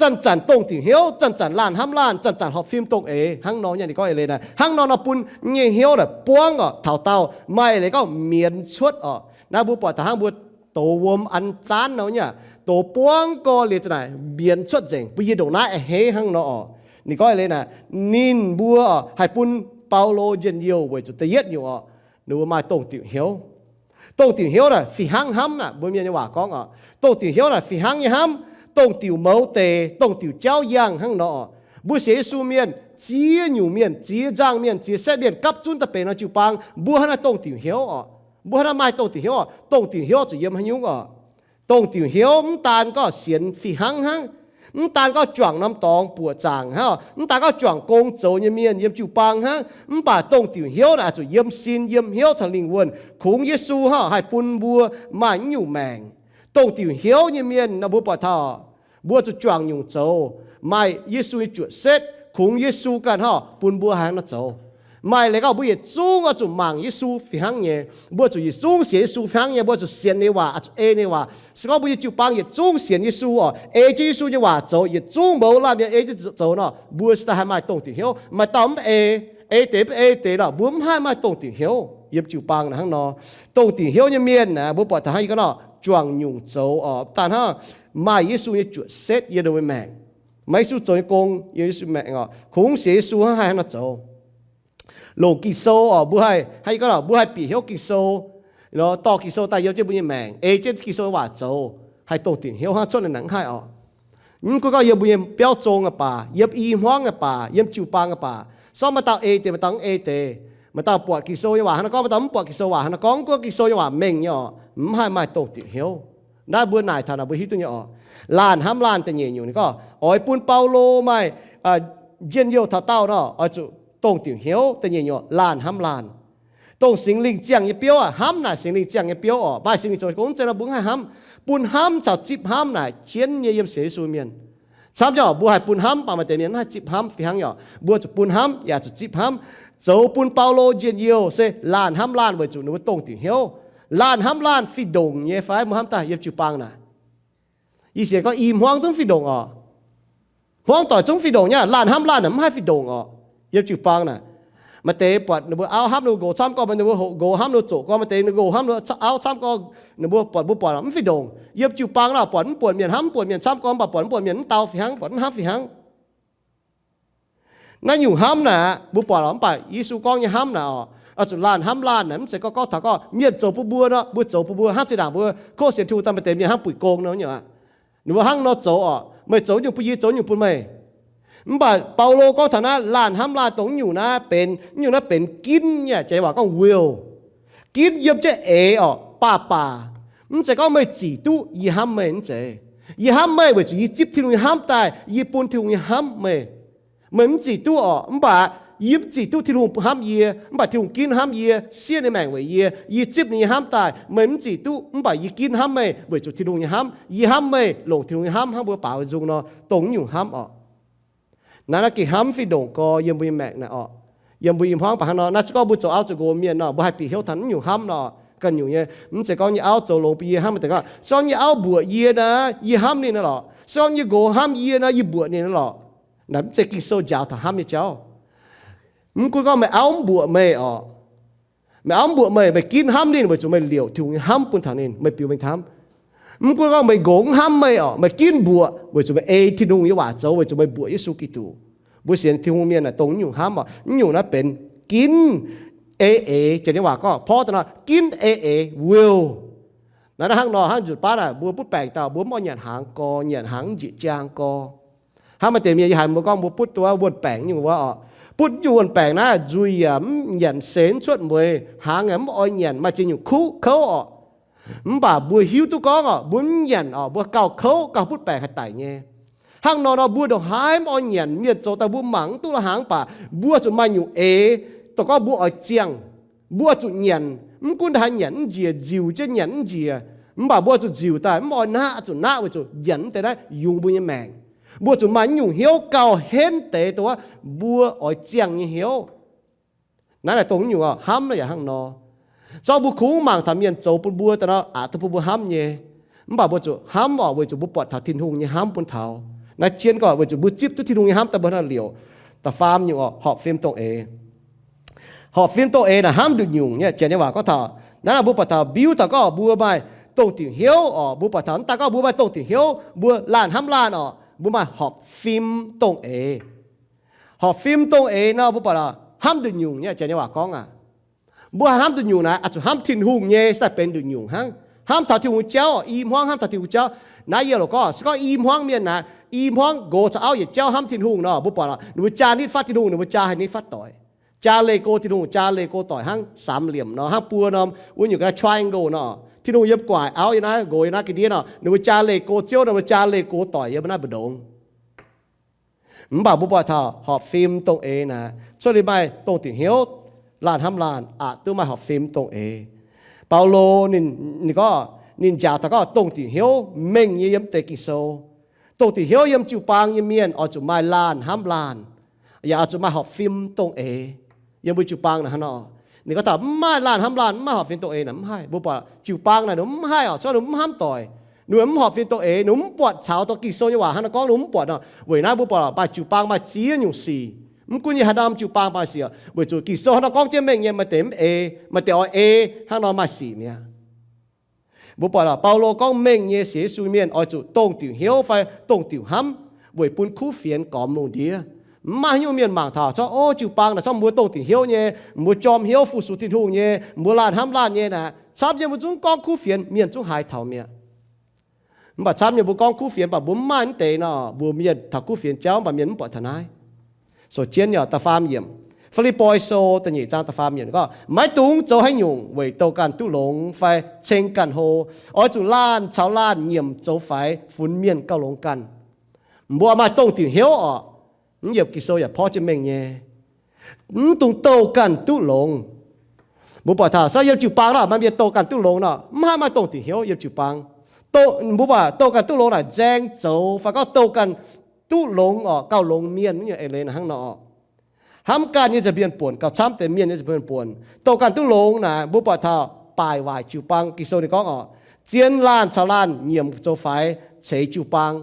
Zanc-zanc dongh diuc hnyouv, zanc-zanc laanh hnamv laanh, zanc-zanc horpc fim dongh eix, hnangv nor nyei. Ninh gorngv eix leiz naaic, hnangv nor nor bun nyei hnyouv naaic buangv oc, taux daauh. Maaih eix leiz gorngv mienz cuotv oc. Naaiv mbuo buatc taux hnangv mbuo dox wuom an zaanv nor nyei aqv, dox buangv gorx liuz za'naaic mienz cuotv nzengc, bun yie ndongc naaiv a'hneiv hnangv nor oc. Ninh gorngv eix leiz naaic, ninh mbuo haih bun Baulo njien-youh weic zuqc da'yietv nyungc oc, ninh mbuo maaih dongh diuc hnyouv. Dongh diuc hnyouv naaic fih hnangv hnamv aqv. Mbuo mienh nyei waac gorngv oc, dongh diuc hnyouv naaic fih hnangv nyei hnamv, dongh diuc mouz deix, dongh diuc jauv yangh hnangv nor oc. Mbuo sienx Yesu mienh, ziex nyungc mienh, ziex nzangc mienh, ziex setv mienh gapv zunv daaih benx norm jiu-baang, mbuo hnangv naaiv dongh diuc hnyouv oc. Mbuo hnangv naaiv maaih dongh diuc hnyouv oc. Dongh diuc hnyouv zuqc yiem haaix nyungc oc? Dongh diuc hnyouv mv daan gorngv sienx fih hnangv hnangv, mv daan gorngv juangc norm dorngx buoqc zaangc hnangv, mv daan gorngv juangc gong zoux nyei mienh yiem jiu-baang hnangv, mv baac dongh diuc hnyouv naaic zuqc yiem sin yiem hnyouv caux lingh wuonh. Kungx Yesu hnangv haih bun mbuo maaih naaiv nyungc maengc. Dongh diuc hnyouv nyei mienh nor mbuo buatc taux mbuo zuqc juangc nyungc zoux, maaih Yesu nyei juoqc setv, kungx Yesu ganh hnangv bun mbuo haih nor zoux. Maaih leiz gorngv mbuo yietc zungv oix zuqc mangc Yesu fih hnangv nyei. Mbuo zuqc yietc zungv sienx Yesu fih hnangv nyei. Mbuo zuqc sienx ninh nyei waac, oix zuqc ei ninh nyei waac. Se gorngv mbuo nyei jiu-baang yietc zungv sienx Yesu oc, ei jienv Yesu nyei waac zoux, yietc zungv mouz laanh mienh ei jienv zoux nor, mbuo se daaih haih maaih dongh diuc hnyouv. Maaih dauh mv ei, ei deix mv ei deix nor, mbuo mv haih maaih dongh diuc hnyouv yiem jiu-baang naaic hnangv nor. Dongh diuc hnyouv nyei mienh naaic, mbuo buatc taux hnangv yie gorngv nor, juangc nyungc zoux oc, daaih hnangv maaih Yesu nyei juoqc setv yiem ninh mbuo maengc. Maaih Yesu zoux nyei gong yiem Yesu maengc oc, kungx sienx Yesu hnangv haih hnangv nor zoux. Longc Ging-Sou oc, mbuo haih, hnangv yie gorngv nor, mbuo haih bieqc hnyouv Ging-Sou, dorh Ging-Sou daaih yiem jienv mbuo nyei maengc, ei jienv Ging-Sou nyei waac zoux, haih dongh diuc hnyouv hnangv. Cuotv naaic mv haih oc. Mv gunv gorngv yiem mbuo nyei biauv zong aqv baac, yiem i hmuangv aqv baac, yiem jiu-baang aqv baac, se gorngv maaih dauh ei deix, maaih dauh mv ei deix, maaih dauh buatc Ging-Sou nyei waac hnangv nor gorngv, maaih dauh mv buatc Ging-Sou waac hnangv nor gorngv, mv gunv Ging-Sou nyei waac mengh nyei oc, mv haih maaih dongh diuc hnyouv. Naaiv mbuo naaic taux naaic mbuo hiuv duqv nyei oc. Laanh hnamv laanh da'nyeic nyungc ninh gorngv oix bun Baulo maaih njien-youh taux daauh nor, oix zuqc dongh diuc hnyouv. Da'nyeic nyungc laanh hnamv laanh. Dongh Singx Lingh ziangh nyei biouv aqv. Hnamv naaic Singx Lingh ziangh nyei biouv oc. Maaih Singx Lingh zoux gong, mv zeiz nor mbuo mv haih hnamv. Bun hnamv caux zipv hnamv naaic jienv nyei yiem sienx Yesu mienh. Camv nyei oc, mbuo haih bun hnamv, mv baac maaih deix mienh mv haih zipv hnamv fih hnangv nyei oc. Mbuo zuqc bun hnamv yaac zuqc zipv hnamv. Zoux bun Baulo njien-youh se laanh hnamv laanh weic zuqc ninh mbuo dongh diuc hnyouv. Laanh hnamv laanh fih ndongc nyei fai? Mbuo hnamv daaih yiem jiu-baang naaic, Yie sienx gorngv i hmuangv zungv fih ndongc oc. Hmuangv doic zungv fih ndongc nyei, laanh hnamv laanh naaic mv haih fih ndongc oc. Yiem jiu-baang naaic, maaih deix buatc ninh mbuo auv hnamv ninh mbuo, nqox camv gorngv maaih ninh mbuo hoqc nqox hnamv ninh mbuo zoqc gorngv, maaih deix ninh nqox hnamv auv camv gorngv, ninh mbuo buatc, mbuo buatc mv fih ndongc. Yiem jiu-baang naaic buatc mv buonc mienh hnamv, mv buonc mienh camv gorngv, mv baac buatc mv buonc mienh mv dau fih hnangv, buatc mv hnamv fih hnangv. Naaiv nyungc hnamv naaic mbuo buatc oc, mv baac Yesu gorngv nyei hnamv naaic oc, oix zuqc laanh hnamv laanh naaic mv zeiz gorngv, gorngv taux gorngv mienh zoux bun mbuo nor, mbuo zoux bun mbuo, hnangv zinh ndaangc mbuo kov sienx Tin-Hungh daaih maaih deix mienh hnamv buic gong nor, ninh mbuo hnangv nor zoux oc, meih zoux nyungc bun yie, zoux nyungc bun meih. Mv baac Baulo gorngv taux naaiv laanh hnamv laanh dongh nyungc naaiv benx, nyungc naaiv benx ginv nyei, jaax waac gorngv will. Ginv yiem jienv eix oc, baac baac. Mv zeiz gorngv meih zic duqv yie hnamv meih mv zeiz. Yie hnamv meih weic zuqc yie zipv Tin-Hungh nyei hnamv daaih, yie bun Tin-Hungh nyei hnamv meih. Meih mv zic duqv oc, mv baac yie mv zic duqv Tin-Hungh hnamv yie, mv baac Tin-Hungh ginv hnamv yie, siev ninh maengc weic yie, yie zipv ninh nyei hnamv daaih. Meih mv zic duqv, mv baac yie ginv hnamv meih weic zuqc Tin-Hungh nyei hnamv. Yie hnamv meih longc Tin-Hungh nyei hnamv hnangv mbuo baaux nzung nor, dongh nyungc hnamv oc. Naaiv naaiv gengh hnamv fih ndongc gorx yiem mbuo nyei maengc naaic oc. Yiem mbuo i hmuangv baac hnangv nor, naaiv se gorngv mbuo zoux auv zoux nqox mienh nor, mbuo haih bieqc hnyouv taux naaiv nyungc hnamv nor, ganh nyungc nyei. Mv zeiz gorngv nyei auv zoux longx bun yie hnamv, mv zeiz gorngv se gorngv nyei auv mbuoqc yie naaic, yie hnamv ninh naaiv lorqc. Se gorngv nyei nqox hnamv yie naaic, yie mbuoqc ninh naaiv lorqc. Naaiv mv zeiz Ging-Sou njaaux taux hnamv nyei jauv. Mv gunv gorngv meih auv mv mbuoqc meih oc, meih auv mv mbuoqc meih, meih ginv hnamv ninh weic zuqc meih liouc Tin-Hungh nyei hnamv bun taux ninh, meih biux mengh hnamv. Mv gunv gorngv meih nqox mv hnamv meih oc, meih ginv mbuoqc weic zuqc meih ei Tin-Hungh nyei waac zoux, weic zuqc meih mbuoqc Yesu Giduc. Mbuo sienx Tin-Hungh mienh naaic dongh nyungc hnamv oc. Nyungc naaiv benx ginv ei eix. Janx nyei waac gorngv porv daaih nor, ginv ei eix, will. Naaiv hnangv nor, hnangv nzunc baav naaic mbuo butv baengc dauh mbuo mv oix nyanc hnaangx gorx, nyanc hnaangx mv njiec jaang gorx. Hnangv maaih deix mienh yie haiz mbuo gorngv mbuo butv duqv wuon-baengc nyungc wuov oc, butv nyungc wuon-baengc naaiv nzuih yaac mv nyanc, seix mv cuotv mueiz, hnaangx yaac mv oix nyanc, maaih ziex nyungc kuv kouv oc. Mv baac mbuo hiuv duqv gorngv oc, mbuo mv nyanc oc, mbuo gauh kouv, gauh butv baengc haih daic nyei. Hnangv nor nor mbuo ndongc haaix mv oix nyanc, mienh zoux daaih mbuo mangc mv duqv la'hnaangx, mv baac mbuo zuqc maaih nyungc eix, dongh gorngv mbuo oix ziangh, mbuo zuqc nyanc. Mv gunv haaix nyanc mv njiec, nziuc jienv nyanc mv njiec, mv baac mbuo zuqc nziuc daaih, mv oix naqv, zuqc naqv weic zuqc nyanc mv deix naaiv yungz mbuo nyei maengc. Mbuo zuqc maaih nyungc hnyouv gauh henv deix dongh wuov mbuo oix ziangh nyei hnyouv. Naaiv naaic dongh nyungc hnamv naaiv yaac hnangv nor. Zorqv mbuo kungx mangc taux mienh zoux bun mbuo daaih nor, aqc duqv bun mbuo hnamv nyei. Mv baac mbuo zuqc hnamv oc, weic zuqc mbuo buatc taux Tin-Hungh nyei hnamv bun taux. Naaiv jienv gorngv weic zuqc mbuo zipv duqv Tin-Hungh nyei hnamv daaih mbuo hnangv liouc. Da'faam nyungc oc, horpc fim dongh eix. Horpc fim dongh eix naaic hnamv nduqc nyungc nyei. Janx nyei waac gorngv taux naaiv, mbuo buatc taux biuv taux gorngv mbuo maaih dongh diuc hnyouv oc. Mbuo buatc taux mv daaih gorngv mbuo maaih dongh diuc hnyouv, mbuo laanh hnamv laanh oc, mbuo maaih horpc fim dongh eix. Horpc fim dongh eix nor mbuo buatc hnamv nduqc nyungc nyei. Janx nyei waac gorngv aac, mbuo hnamv nduqc nyungc naaic oix zuqc hnamv Tin-Hungh nyei se daaih benx nduqc nyungc hnangv. Hnamv taux Tin-Hungh jauv, i hmuangv hnamv taux Tin-Hungh jauv. Naaiv yie loc gorngv, se gorngv i hmuangv mienh naaic, i hmuangv nqox caux auv yietc jauv hnamv Tin-Hungh nor, mbuo buatc ninh mbuo jaa nitv fatv Tin-Hungh, ninh mbuo jaa haih nitv fatv doic. Jaa leih go Tin-Hungh, jaa leih go doic hnangv samx liemc nor, hnangv buo norm wuov nyungc ga'naaiv triangle nor, Tin-Hungh yiem gu'nguaaic, auv yiem naaiv, nqox yiem naaiv ga'ndiev nor, ninh mbuo jaa leih go Ziouv, ninh mbuo jaa leih go doic yiem naaiv mbu'ndongx. Mv baac mbuo buatc taux horpc fim dongh eix naaic cuotv liuz maaih dongh diuc hnyouv, laanh hnamv laanh aqc duqv maaih horpc fim dongh eix. Baulo ninh, ninh gorngv, ninh njaaux taux gorngv dongh diuc hnyouv mengh nyei yiem deix Ging-Sou. Dongh diuc hnyouv yiem jiu-baang nyei mienh oix zuqc maaih laanh hnamv laanh, yaac oix zuqc maaih horpc fim dongh eix. Yiem mbuo jiu-baang naaic hnangv nor, ninh gorngv taux mv maaih laanh hnamv laanh, mv maaih horpc fim dongh eix naaic mv haih. Mbuo buatc jiu-baang naaic ninh mv haih oc, se gorngv ninh mv hnamv doic, ninh mv horpc fim dongh eix, ninh mv buatc caux dongh Ging-Sou nyei waac hnangv nor gorngv, ninh mv buatc nor. Weic naaiv mbuo buatc maaih jiu-baang maaih ziex nyungc sic. Mv gunv yie haaix norm jiu-baang maaih sic, weic zuqc Ging-Sou hnangv nor gorngv jienv mengh nyei, maaih deix mv eix, maaih deix oix ei, hnangv nor maaih sic mi'aqv. Mbuo buatc Baulo gorngv mengh nyei sienx Yesu mienh oix zuqc dongh diuc hnyouv fai dongh diuc hnamv weic bun kuv fienx gormx lungh ndiev. Mv maaih haaix nyungc mienh mangc taux corc, o, jiu-baang naaic corc mbuo dongh diuc hnyouv nyei, mbuo jorm hnyouv fu-sux Tin-Hungh nyei, mbuo laanh hnamv laanh nyei naaic, camv nyei mbuo zungv gorngv kuv fienx, mienh zungv haiz taux mi'aqv. Mv baac camv nyei mbuo gorngv kuv fienx, mv baac mbuo mv maaih mv deix nor, mbuo mienh taux kuv fienx jauv, mv baac mienh mv buatc taux naaiv. Sou jienv nyei da'faam yiemc, Fi^lipv^poi Sou da'nyeic zaang da'faam yiemc gorngv, maiv dungx zoux haaix nyungc weic douh ganh duqv longx fai ceng ganh hlo. Oix zuqc laanh caux laanh nyiemc zoux faix funx mienh gauh longx ganh. Mbuo maaih dongh diuc hnyouv oc. Mv yiemc Ging-Sou yaac porv jienv mengh nyei. Mv dungx douh ganh duqv longx. Mbuo buatc taux se yiem jiu-baang nor maaih mienh douh ganh duqv longx nor, mv haih maaih dongh diuc hnyouv yiem jiu-baang. Mbuo buatc douh ganh duqv longx naaic nzaeng zoux fai gorngv douh ganh duqv longx oc, gauh longx mienh nyei eix leiz naaic hnangv nor. Hnamv ganh nyei nza'hmien buonc gauh camv deix mienh nyei nza'hmien buonc. Douh ganh duqv longx naaic mbuo buatc taux baaic waaic jiu-baang. Ging-Sou ninh gorngv oc, Zien laanh caux laanh nyiemc zoux faix ceix jiu-baang.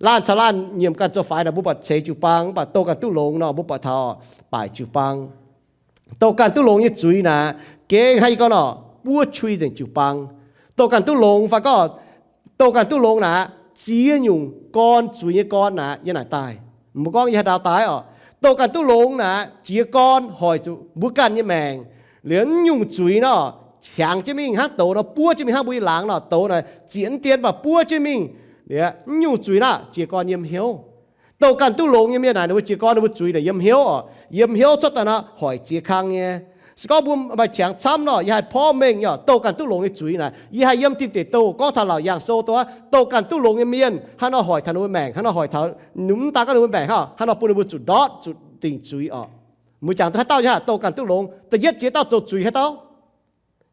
Laanh caux laanh nyiemc ganh zoux faix naaic, mbuo buatc ceix jiu-baang, mv baac douh ganh duqv longx nor, mbuo buatc taux baaic jiu-baang. Douh ganh duqv longx nyei zuiz naaic, gengh hnangv yie gorngv nor, buov qui nzengc jiu-baang. Douh ganh duqv longx fai gorngv douh ganh duqv longx naaic, ziex nyungc gorn zuiz nyei gorn naaic yiem naaic daaih. Mbuo gorngv yiem haaix ndau daaih oc. Douh ganh duqv longx naaic, jiez gorn hoic zuqc mbuo ganh nyei maengc. Liuz nyungc zuiz nor, hiaangx jienv mingh hnangv douz nor, buov jienv mingh hnangv mbuo nyei laangz nor, douz naaic zieqc mv dien baac buov jienv mingh. Liuz nyungc zuiz naaic jiez gorn yiem hnyouv. Douh ganh duqv longx nyei mienh naaic, ninh mbuo jiez gorn ninh mbuo zuiz naaic yiem hnyouv oc. Yiem hnyouv cuotv daaih nor, hoic ziex kang nyei. Se gorngv mbuo maaih qangx camv nor, yie haih porv mengh nyei oc, douh ganh duqv longx nyei zuiz naaic. Yie haih yiem Tin Deic Douh gorngv taux Laauc Yaangh Sou dongh wuov douh ganh duqv longx nyei mienh, hnangv nor hoic taux ninh mbuo maengc, hnangv nor hoic taux, mv daan gorngv ninh mbuo maengc hnangv, hnangv nor bun ninh mbuo zuqc ndortv zuqc dingc zuiz oc. Mbuo jangx duqv haaix dauh nyei haaix douh ganh duqv longx, da'yietv ziex dauh zoux zuiz haaix dauh?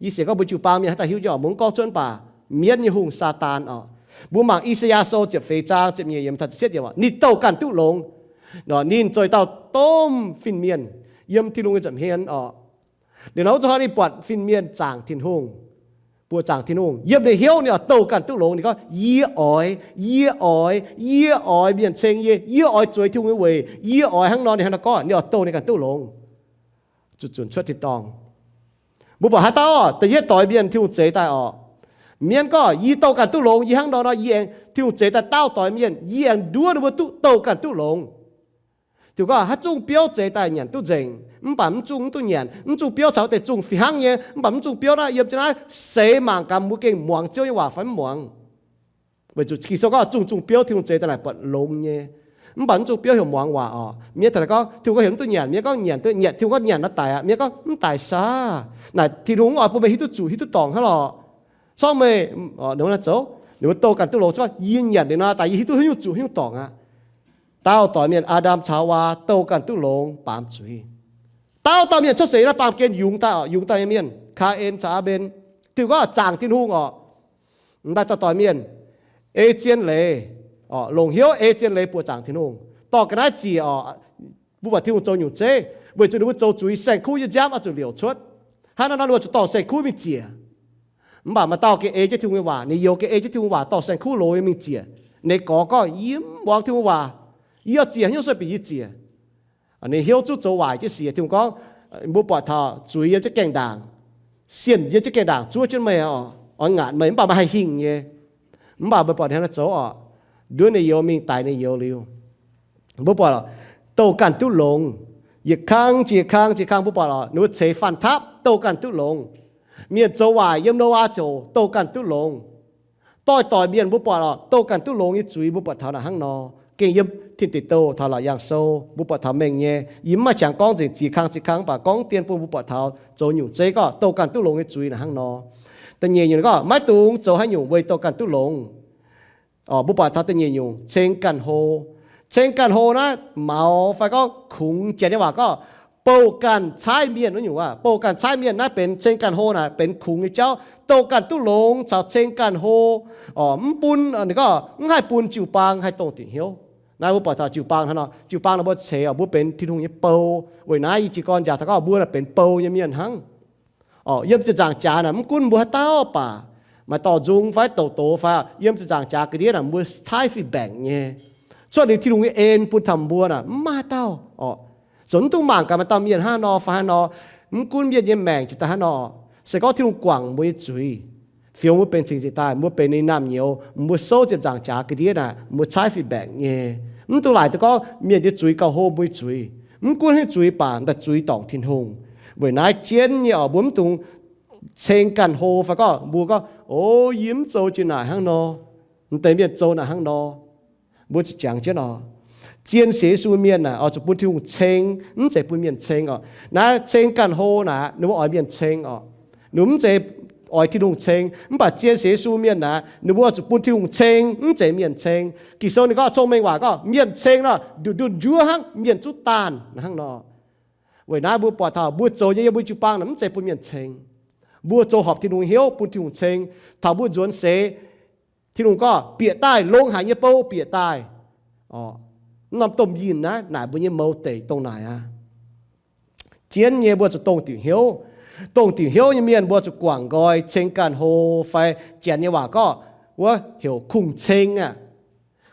Yie sienx gorngv mbuo jiu-baang mienh haaix dauh hiuv nyei oc, mv gorngv cuotv baac mienv nyei hungh, Saadaan oc. Mbuo mangc I^saa^yaa Sou ziepc feix zaang ziepc nyeic yiemc taux ziepc cietv yiemc oc, ninh douh ganh duqv longx. Nor ninh zoux dauh domh fin-mienh yiem Tin-Hungh nyei nza'hmien oc. Liuz nor wuov zanc hnoi ninh buatc fin-mienh zaangc Tin-Hungh, buoqc zaangc Tin-Hungh, yiem ninh hnyouv ninh oix douh ganh duqv longx. Ninh gorngv, Yie oix, yie oix, yie oix mienh ceng yie, yie oix zueiz Tin-Hungh nyei weic, yie oix hnangv nor. Ninh hnangv nor gorngv, ninh oix douh ninh ganh duqv longx, zuqc zunc cuotv tin-dorngh. Mbuo buatc haaix dauh oc, da'yietv doix mienh Tin-Hungh zeix daaih oc, mienv gorngv, Yie douh ganh duqv longx, yie hnangv nor nor, yie aengx, Tin-Hungh zeix daaih daauh doix mienh, yie aengx nduov ninh mbuo duqv douh ganh duqv longx. Tin-Hungh gorngv, haaix zungv biouv zeix daaih nyanc duqv nzengc, mv baac mv zungh mv duqv nyanc. Mv zungh biouv caux wuov deix zungh fih hnangv nyei, mv baac mv zungh biouv naaiv yiem jienv naaiv seix mangc gaax mbuo gengh muangx Ziouv nyei waac fai mv muangx. Weic zuqc Ging-Sou gorngv zungh zungh biouv Tin-Hungh zeix daaih naaic buatc longx nyei. Mv baac mv zungh biouv heuc muangx waac oc. Mienv taux naaic gorngv, Tin-Hungh gorngv heuc mv duqv nyanc, mienv gorngv nyanc duqv, nyanc, Tin-Hungh gorngv nyanc naaiv daic aqv, mienv gorngv mv daic saah. Naaic Tin-Hungh mv oix bun meih hiuv duqv zuqc hiuv duqv dorngc hnangv lorqc. Corc meih, ninh mbuo zoux, ninh mbuo douh ganh duqv longx, gorngv yie nyanc liuz nor daaih yie hiuv duqv haaix nyungc zuqc haaix nyungc dorngc aqv. Daauh doix mienh, Aa^ndam caux Haawaa, douh ganh duqv longx baamz zuiz. Daauh dauh mienh cuotv seix naaiv baamh gen yungz daaih oc, yungz daaih nyei mienh, Kaa^en caux Aa^mben, Tin-Hungh gorngv zaangc Tin-Hungh oc. M'daaih dauh doix mienh ei zien leiz, longc hnyouv ei zien leiz buoqc zaangc Tin-Hungh. Dorh ga'naaiv ziec oc. Mbuo buatc Tin-Hungh zoux nyungc zeiv weic zuqc ninh mbuo zoux zuiz, saeng-kuv nyei nziaamv oix zuqc liouc cuotv. Hnangv naaiv nor ninh mbuo zuqc dorh saeng-kuv mingh ziec. Mv baac maaih dauh gengh ei jienv Tin-Hungh nyei waac, ninh youz gengh ei jienv Tin-Hungh waac dorh saeng-kuv loz nyei mingh ziec. Ninh gorx gorngv, Yie mv muangx Tin-Hungh waac. Yie oix ziec haaix nyungc se bieqc yie ziec. Ninh hnyouv zungv zoux waaic jienv sic. Tin-Hungh gorngv, mbuo buatc taux zuiz yiem jienv gaengh ndaangc, sienh yiem jienv gaengh ndaangc zuov jienv meih oc, oix ngaatc meih, mv baac meih haih hingh nyei. Mv baac meih buatc ninh hnangv naaiv zoux oc, nduov ninh youz mingh daix ninh youz liuz. Mbuo buatc douh ganh duqv longx. Yietc kang jiex kang jiex kang mbuo buatc oc, ninh mbuo ceix faan tapv douh ganh duqv longx. Mienh zoux waaic yiem Noyaa ziouc douh ganh duqv longx. Doix-doix mienh mbuo buatc oc, douh ganh duqv longx nyei zuiz mbuo buatc taux naaic hnangv nor. Gengh yiem Tin Deic Douh taux Laauc Yaangh Sou mbuo buatc taux mengh nyei. Yie mv maaih qangx gorngv nzengc ziex kang ziex kang, mv baac gorngv dien bun mbuo buatc taux zoux nyungc zeiv gorngv douh ganh duqv longx nyei zuiz naaic hnangv nor. Da'nyeic nyungc gorngv maiv dungx zoux haaix nyungc weic douh ganh duqv longx. Mbuo buatc taux da'nyeic nyungc ceng ganh hlo. Ceng ganh hlo naaiv maux fai gorngv kungx, Janx nyei waac gorngv bouh ganh caaiv mienh wuov nyungc aqv. Bouh ganh caaiv mienh naaiv benx ceng ganh hlo naaic benx kungx nyei jauv. Douh ganh duqv longx caux ceng ganh hlo, mv bun, ninh gorngv mv haih bun jiu-baang haih dongh diuc hnyouv. Naaiv mbuo buatc taux jiu-baang hnangv nor, jiu-baang naaic mbuo ceix oc, mbuo benx Tin-Hungh nyei bou. Weic naaiv yie jiez gorn njaaux taux gorngv mbuo naaic benx bou nyei mienh hnangv. Yiem ziepc nzaangc jaax naaic mv gunv mbuo haaix dauh baac, maaih dorh nzung fai douc doz fai, yiem ziepc nzaangc jaax ga'ndiev naaic mbuo caaiv fih mbaengc nyei. Cuotv liuz Tin-Hungh nyei en bun taux mbuo naaic mv maaih haaix dauh oc. Zoux mv duqv mangc gaax maaih dauh mienh hnangv nor fai hnangv nor, mv gunv mienh nyei maengc jiex daaih hnangv nor, se gorngv Tin-Hungh guangc mbuo nyei zuiz, fioux mbuo benx cing-nzengc daaih, mbuo benx ninh naamh nyouz, mbuo souv ziepc nzaangc jaax ga'ndiev naaic mbuo caaiv fih mbaengc nyei. Mv dungx laaic duqv gorngv mienh nyei zuiz gauh hlo mbuo nyei zuiz. Mv gunv haaix nyungc zuiz baac daaih zuiz dorngc Tin-Hungh. Weic naaiv jienv nyei oc, mbuo mv dungx ceng ganh hlo fai gorngv mbuo gorngv, O, yie mv zoux jiex naaic hnangv nor, m'deix mienh zoux naaic hnangv nor. Mbuo zuqc jangx jienv oc. Zien sienx Yesu mienh naaic oix zuqc bun Tin-Hungh ceng, mv zeiz bun mienh ceng oc. Naaiv ceng ganh hlo naaic ninh mbuo oix mienh ceng oc. Ninh mbuo mv zeiz oix Tin-Hungh ceng. Mv baac zien sienx Yesu mienh naaic ninh mbuo oix zuqc bun Tin-Hungh ceng, mv zeiz mienh ceng. Ging-Sou ninh gorngv cong-mengh waac gorngv mienh ceng nor, nduqc nduqc njuov hnangv, mienh zungv daanh hnangv nor. Weic naaiv mbuo buatc taux mbuo zoux nyei yiem mbuo jiu-baang naaic mv zeiz bun mienh ceng. Mbuo zoux horpc Tin-Hungh hnyouv bun Tin-Hungh ceng. Taux mbuo nzuonx seix, Tin-Hungh gorngv, Bieqc daaih, longx haic nyei bou bieqc daaih. Mv norm domh yinh naaiv naaic mbuo nyei mouz deic dongh naaic aqv. Jienv nyei mbuo zuqc dongh diuc hnyouv. Dongh diuc hnyouv nyei mienh mbuo zuqc guangc nqoi ceng ganh hlo fai Janx nyei waac gorngv wuov heuc kungx-ceng aqv.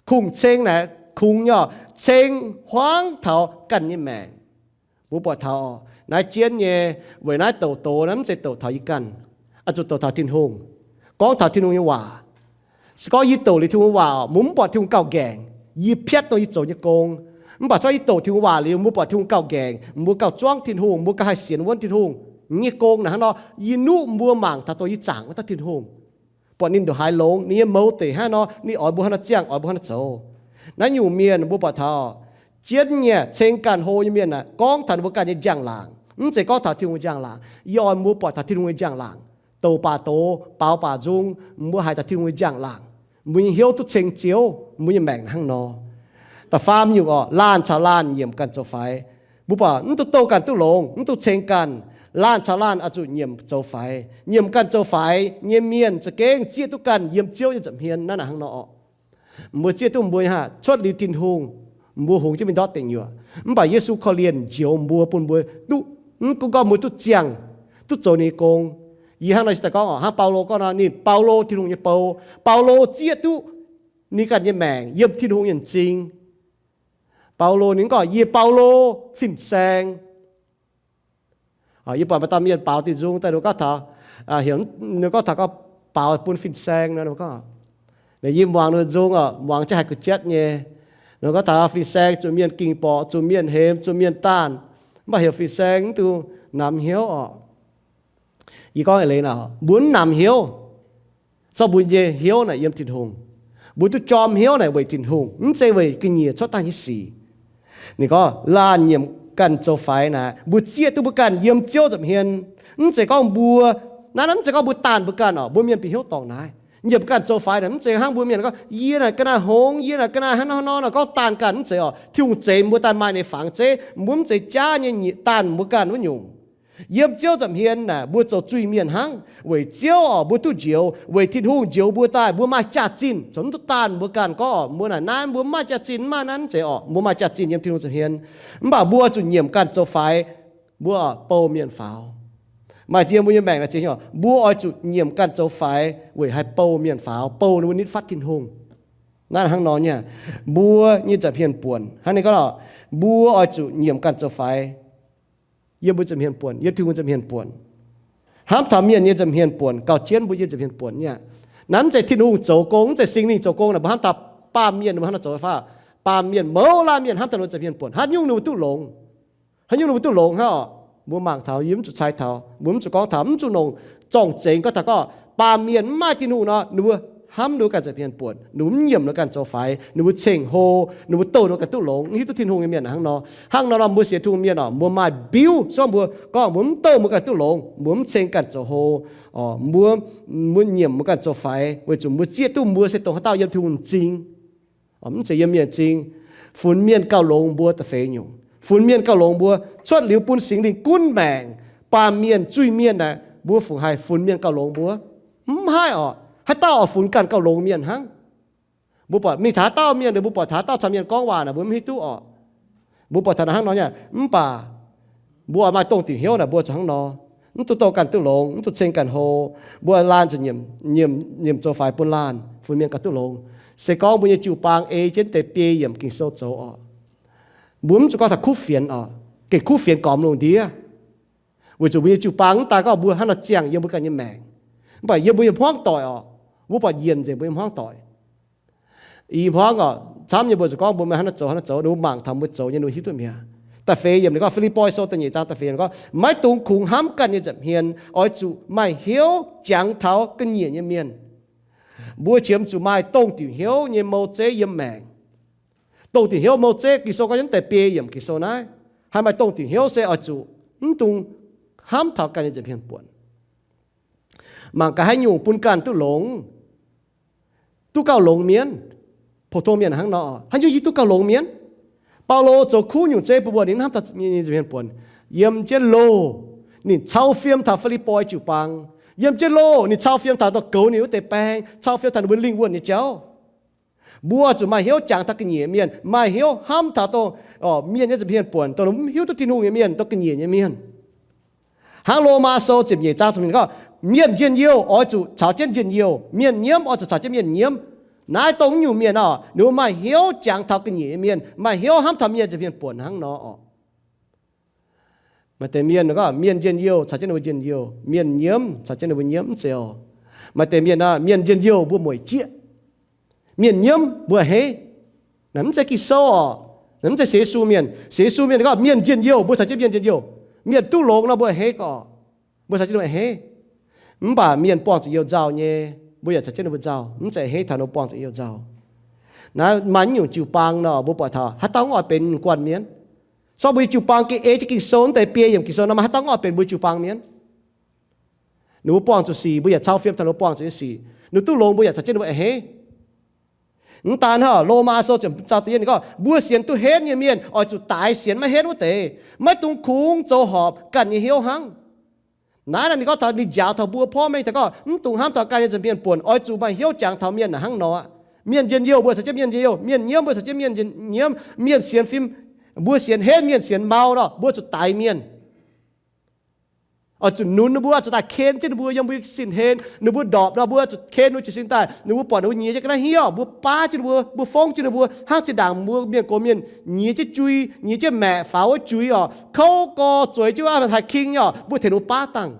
Kungx-ceng naaic kungx nyei oc, ceng huaangv taux ganh nyei maengc. Mbuo buatc taux oc, naaiv jienv nyei, weic naaiv douc doz naaiv mv zeiz douc taux yie ganh, oix zuqc douc taux Tin-Hungh, gorngv taux Tin-Hungh nyei waac. Se gorngv yie douc liuz Tin-Hungh waac oc, mbuo mv buatc Tin-Hungh gauh nqaengc, yie piatv dongh yie zoux nyei gong. Mv baac se gorngv yie douc Tin-Hungh waac liuz, mbuo buatc Tin-Hungh gauh nqaengc, mbuo gauh zuangv Tin-Hungh, mbuo gauh haih sienx wuonv Tin-Hungh nyei gong naaic hnangv nor, yie nuqv mbuo mangc taux dongh yie zaangc wuov dauh Tin-Hungh, buatc ninh ndongc haaix longx, ninh nyei mouz deic hnangv nor, ninh oix mbuo hnangv nor ziangh, oix mbuo hnangv nor zoux. Naaiv nyungc mienh mbuo buatc taux jienv nyei ceng ganh hlo nyei mienh aeqv, gorngv taux ninh mbuo ganh nyei njang-laangc, mv zeiz gorngv taux Tin-Hungh nyei njang-laangc. Yie oix mbuo buatc taux Tin-Hungh nyei njang-laangc, douc baac doz, baaux baac nzung, mbuo haiz taux Tin-Hungh nyei njang-laangc, mbuo nyei hnyouv duqv ceng Ziouv, mbuo nyei maengc hnangv nor. Da'faam nyungc oc, laanh caux laanh nyiemc ganh zoux faix. Mbuo buatc mv duqv douh ganh duqv longx, mv duqv ceng ganh. Laanh caux laanh oix zuqc nyiemc zoux faix. Nyiemc ganh zoux faix nyei mienh za'gengh zieqv duqv ganh yiem Ziouv nyei nza'hmien. Naaiv hnangv nor oc, mbuo zieqv duqv mbuo haah cuotv liuz Tin-Hungh, mbuo hungx jienv mingh ndortv deic nyuoqc. Mv baac Yesu korv-lienh njoux mbuo, bun mbuo duqv, mv gunv gorngv mbuo duqv ziangh, duqv zoux ninh nyei gong. Yie hnangv nor daaih gorngv oc, hnangv Baulo gorngv nor, ninh Baulo, Tin-Hungh nyei bou, Baulo zieqv duqv ninh ganh nyei maengc yiem Tin-Hungh nyei m'zing. Baulo ninh gorngv, yie Baulo fin-saeng. Yie buatc maaih dauh mienh baaux diuh nzung daaih, ninh gorngv taux, heuc ninh gorngv taux gorngv baaux bun fin-saeng nor, ninh gorngv, yie muangx ninh nzung oc, muangx jienv haiz gu'jatv nyei. Ninh gorngv taux fin-saeng zuqc mienh ging borqc, zuqc mienh hemx, zuqc mienh daanh, mv baac heuc fin-saeng mv dungx namx hnyouv oc. Yie gorngv eix leiz naaic, mbuo mv namx hnyouv, zorqv mbuo nyei hnyouv naaic yiem Tin-Hungh. Mbuo duqv jorm hnyouv naaic weic Tin-Hungh, mv zeiz weic ga'nyiec cuotv daaih nyei sic. Ninh gorngv laanh nyiemc ganh zoux faix naaic, mbuo zieqv duqv mbuo ganh yiem Ziouv nza'hmien. Mv zeiz gorngv mbuo, naaiv mv zeiz gorngv mbuo daanh mbuo ganh oc. Mbuo mienh bieqc hnyouv dorngc naaiv, nyiemc ganh zoux faix naaic, mv zeiz hnangv mbuo mienh gorngv, yie naaic ga'naaiv hngongx, yie naaic ga'naaiv hnangv nor nor gorngv daanh ganh, mv zeiz oc. Tin-Hungh zeix mbuo daaih maaih ninh nyei fangx zeiv, mbuo mv zeiz jaav nyei nyiemc daanh mbuo ganh wuov nyungc. Yiem Ziouv nza'hmien naaic, mbuo zoux zuiz-mienh hnangv. Weic Ziouv oc, mbuo duqv njoux, weic Tin-Hungh njoux mbuo daaih, mbuo maaih jaax-zinh, zoux mv duqv daanh mbuo ganh gorngv oc, mbuo naaic naaiv mbuo mv maaih jaax-zinh, mv maaih naaiv, mv zeiz oc, mbuo maaih jaax-zinh yiem Tin-Hungh nza'hmien. Mv baac mbuo zuqc nyiemc ganh zoux faix, mbuo oc bou mienh faaux. Maaih jiem mbuo nyei maengc naaic ziex nyungc, mbuo oix zuqc nyiemc ganh zoux faix weic haih bou mienh faaux, bou ninh mbuo nitv fatv Tin-Hungh. Naaiv hnangv nor nyei, mbuo nyei nza'hmien buonc hnangv ninh gorngv oc, mbuo oix zuqc nyiemc ganh zoux faix. Yiem mbuo nza'hmien buonc, yiem Tin-Hungh nza'hmien buonc. Hnamv taux mienh nyei nza'hmien buonc gauh jienv mbuo nyei nza'hmien buonc nyei aqv. Naaiv mv zeiz Tin-Hungh zoux gong, mv zeiz Singx Lingh zoux gong naaic, mbuo hnamv taux baamh mienh, mbuo hnangv nor zoux fai? Baamh mienh, mouz laanh mienh hnamv taux ninh nza'hmien buonc, haaix nyungc ninh mbuo duqv longx. Haaix nyungc ninh mbuo duqv longx hnangv oc, mbuo mangc taux, yie mv zuqc cai taux, mbuo mv zuqc gorngv taux, mv zuqc nongc zorng-zengx gorngv taux gorngv baamh mienh mv maaih Tin-Hungh nor, ninh mbuo hnamv ninh mbuo ganh nza'hmien buonc, ninh mbuo mv nyiemc ninh mbuo ganh zoux faix, ninh mbuo ceng hlo, ninh mbuo douh ninh mbuo ganh duqv longx, mv hiuv duqv Tin-Hungh nyei mienh hnangv nor. Hnangv nor nor mbuo sienx Tin-Hungh mienh oc, mbuo maaih mbiuv, se gorngv mbuo gorngv mbuo mv douh mbuo ganh duqv longx, mbuo mv ceng ganh zoux hlo, mbuo, mbuo nyiemc mbuo ganh zoux faix, weic zuqc mbuo zieqv duqv mbuo se dongh haaix dauh yiem Tin-Hungh m'zing, mv zeiz yiem mienh m'zing. Funx mienh gauh longx mbuo da'feix nyungc. Funx mienh gauh longx mbuo, cuotv liuz bun Singx Lingh gunv maengc, baamh mienh, zuiz-mienh naaic, mbuo fungc haih funx mienh gauh longx mbuo? Mv haih oc. Haaix dauh oix funx ganh gauh longx mienh hnangv? Mbuo buatc mingh taux haaix dauh mienh, mbuo buatc taux haaix dauh caux mienh gorngv waac naaic, mbuo mv hiuv duqv oc. Mbuo buatc taux naaiv hnangv nor nyei, mv baac mbuo oix maaih dongh diuc hnyouv naaic, mbuo zuqc hnangv nor, mv duqv douh ganh duqv longx, mv duqv ceng ganh hlo. Mbuo laanh zuqc nyiemc, nyiemc, nyiemc zoux faix bun laanh, funx mienh ganh duqv longx. Se gorngv mbuo nyei jiu-baang ei jienv deix biei yiemc Ging-Sou zoux oc, mbuo mv zuqc gorngv taux kuv fienx oc, gengh kuv fienx gormx lungh ndiev. Weic zuqc mbuo nyei jiu-baang mv daaih gorngv mbuo hnangv nor ziangh yiem mbuo ganh nyei maengc, mv baac yiem mbuo nyei hmuangv doic oc, mbuo buatc yienc nzengc mbuo nyei hmuangv doic. I hmuangv oc, camv nyei mbuo zuqc gorngv mbuo maiv hnangv nor zoux, hnangv nor zoux, ninh mbuo mangc taux mbuo zoux nyei, ninh mbuo hiuv duqv mi'aqv. Da'feix yiemc ninh gorngv, Fi^lipv^poi Sou da'nyeic zaang da'feix yiemc gorngv, maiv dungx kungx hnamv ganh nyei nza'hmien, oix zuqc maaih hnyouv jangx taux ga'nyiec nyei mienh. Mbuo qiemx zuqc maaih dongh diuc hnyouv nyei mou zeiv yiem maengc. Dongh diuc hnyouv mou zeiv, Ging-Sou gorngv jienv deix biei yiemc Ging-Sou naaiv, haih maaih dongh diuc hnyouv se oix zuqc mv dungx hnamv taux ganh nyei nza'hmien buonc. Mangc gaax haaix nyungc bun ganh duqv longx, duqv gauh longx mienv. Pou-tong mienh hnangv nor, haaix nyungc yie duqv gauh longx mienv? Baulo zoux kuv nyungc zeiv bun mbuo, ninh hnamv taux nyei nza'hmien buonc. Yiem jienv loh, ninh cau fiem taux Fi^lipv^poi jiu-baang. Yiem jienv loh, ninh cau fiem taux dongh goux ninh wuov deix baeng, cau fiem taux ninh mbuo lingh wuonh nyei jauv. Mbuo zuqc maaih hnyouv jangx taux ga'nyiec mienh, maaih hnyouv hnamv taux dongh mienh nyei nza'hmien buonc, dongh mv hiuv duqv Tin-Hungh nyei mienh, dongh ga'nyiec nyei mienh. Hnangv Lomaa Sou ziepc nyeic zaang ziepc nyeic gorngv, mienh njien-youh oix zuqc caux jienv njien-youh, mienh nyiemv oix zuqc caux jienv mienh nyiemv. Naaiv dongh nyungc mienh orqc, ninh mbuo maaih hnyouv jangx taux ga'nyiec nyei mienh, maaih hnyouv hnamv taux mienh nza'hmien buonc hnangv nor orqc. Maaih deix mienh gorngv mienh njien-youh caux jienv ninh mbuo njien-youh, mienh nyiemv caux jienv ninh mbuo nyiemv, mv zeiz oc. Maaih deix mienh, mienh njien-youh mbuo mueic jieqv, mienh nyiemv mbuo a'hneiv. Naaiv mv zeiz Ging-Sou orqc. Naaiv mv zeiz sienx Yesu mienh. Sienx Yesu mienh gorngv mienh njien-youh mbuo caux jienv mienh njien-youh, mienh duqv longx nor mbuo a'hneiv gorqv, mbuo caux jienv ninh mbuo a'hneiv. Mv baac mienh buangh zuqc you-nzauh nyei, mbuo yaac caux jienv ninh mbuo nzauh, mv zeiz a'hneiv taux ninh mbuo buangh zuqc you-nzauh. Naaiv maaih nyungc jiu-baang nor mbuo buatc taux haaix dauh oix benx guanh mienh. Sorng mbuo nyei jiu-baang gengh ei jienv Ging-Sou, mv deix biei yiemc Ging-Sou nor maaih haaix dauh oix benx mbuo jiu-baang mienh. Ninh mbuo buangh zuqc sic, mbuo yaac cau fiem taux ninh mbuo buangh zuqc nyei sic. Ninh mbuo duqv longx mbuo yaac caux jienv ninh mbuo a'hneiv. Mv daan hnangv, Lomaa Sou ziepc zaang da'yietv ninh gorngv, mbuo sienx duqv henv nyei mienh oix zuqc daix sienx maiv henv wuov deix. Maiv dungx kungx zoux horpc ganh nyei hnyouv hnangv. Naaiv naaic ninh gorngv taux ninh njaaux taux mbuo porv mengh taux gorngv mv dungx hnamv taux ganh nyei nza'hmien buonc, oix zuqc maaih hnyouv jangx taux mienh hnangv nor aqv. Mienh njien-youh mbuo caux jienv mienh njien-youh, mienh nyiemv mbuo caux jienv mienh nyiemv, mienh sienx fim, mbuo sienx henv, mienh sienx mau nor, mbuo zuqc daix mienh. Oix zuqc nunz ninh mbuo, zuqc daaih ken jienv ninh mbuo yiem mbuo sin-hlen. Ninh mbuo ndorpc nor mbuo zuqc ken ninh mbuo jiez sin daaih. Ninh mbuo buatc ninh mbuo nyiex jienv ga'naaiv hniev, mbuo baav jienv ninh mbuo, mbuo fongv jienv ninh mbuo, hnangv zinh ndaangc mbuo mienh gox mienh nyiex jienv jui, nyiex jienv maeqc faaux wuov jui orqc, kouv gorx zueiz jienv wuov haih king nyei orqc, mbuo tengx ninh mbuo baav dangh.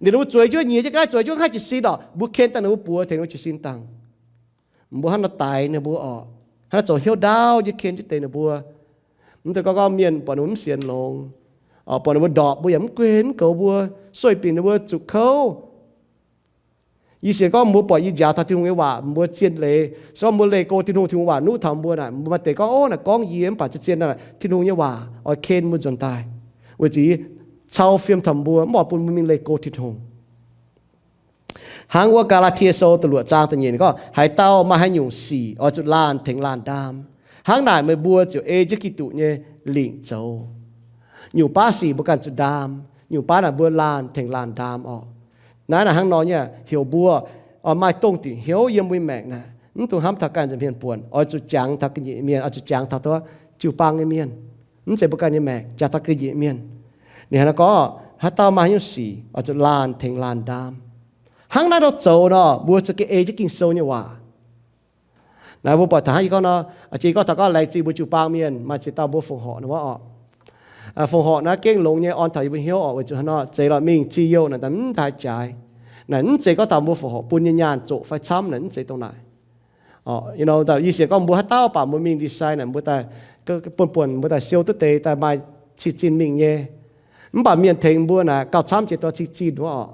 Ninh mbuo zueiz jienv nyiex jienv ga'naaiv zueiz jienv haih jiez sin orqc, mbuo ken daaih ninh mbuo buoz tengx ninh mbuo jiez sin dangh. Mbuo hnangv nor daix ninh mbuo orqc, hnangv nor zoux hnyouv ndaauv nyei ken jienv deix ninh mbuo. Mv deix gorngv gorngv mienh buatc ninh mbuo mv sienx longx, buatc ninh mbuo ndorpc mbuo yaac mv gunv mv goux mbuo, sueih binc ninh mbuo zuqc kouv. Yie sienx gorngv mbuo buatc yie njaaux taux Tin-Hungh nyei waac, mbuo zien leiz, se gorngv mbuo leih go Tin-Hungh, Tin-Hungh waac nuqv taux mbuo naaic, mbuo maaih deix gorngv, ov, naaic gorngv yie mv baac zien-zien naaic Tin-Hungh nyei waac oix ken mbuo nzuonx daaih, weic zuqc yie cau fiem taux mbuo, mv oix bun mbuo mingh leih go Tin-Hungh. Hnangv wuov Gaa^laa^tie Sou da'luoqc zaang da'nyeic gorngv, haaix dauh maaih haaix nyungc sic oix zuqc laanh tengx laanh ndaam. Hnangv naaic meih mbuo ziouc ei jienv Giduc nyei lingc zoux. Nyungc baav sic mbuo ganh zuqc ndaam, nyungc baav naaic mbuo laanh tengx laanh ndaam orqc. Naaiv naaic hnangv nor nyei heuc mbuo oix maaih dongh diuc hnyouv yiem mbuo nyei maengc naaic, mv dungx hnamv taux ganh nza'hmien buonc, oix zuqc jangx taux ga'nyiec mienh, oix zuqc jangx taux duqv jiu-baang nyei mienh. Mv zeiz mbuo ganh nyei maengc, jangx taux ga'nyiec mienh. Ninh hnangv naaiv gorngv, haaix dauh maaih haaix nyungc sic oix zuqc laanh tengx laanh ndaam. Hnangv naaiv nor zoux nor, mbuo za'gengh ei jienv Ging-Sou nyei waac. Naaiv mbuo buatc taux hnangv yie gorngv nor, jiex gorngv taux gorngv laengz zingh mbuo jiu-baang mienh, maaih ziex dauh mbuo fongc horc nor wuov orqc. Fongc horc naaiv gengh longx nyei orn taux yie mbuo hnyouv orqc, weic zuqc hnangv nor zeiz lorqc mingh zih youh naaic daaih mv haih jaaix. Naaic mv zeiz gorngv taux mbuo fongc horc bun nyei nyaanh zoqc fai camv naaic, mv zeiz dongh naaic. Yie sienx gorngv mbuo haaix dauh baac mbuo mingh ndie-sai naaic mbuo daaih, buonv-buonc mbuo daaih siou duqv deix daaih maaih cih zinh mingh nyei. Mv baac mienh tengx mbuo naaic gauh camv jiex dongh cih zinh wuov orqc.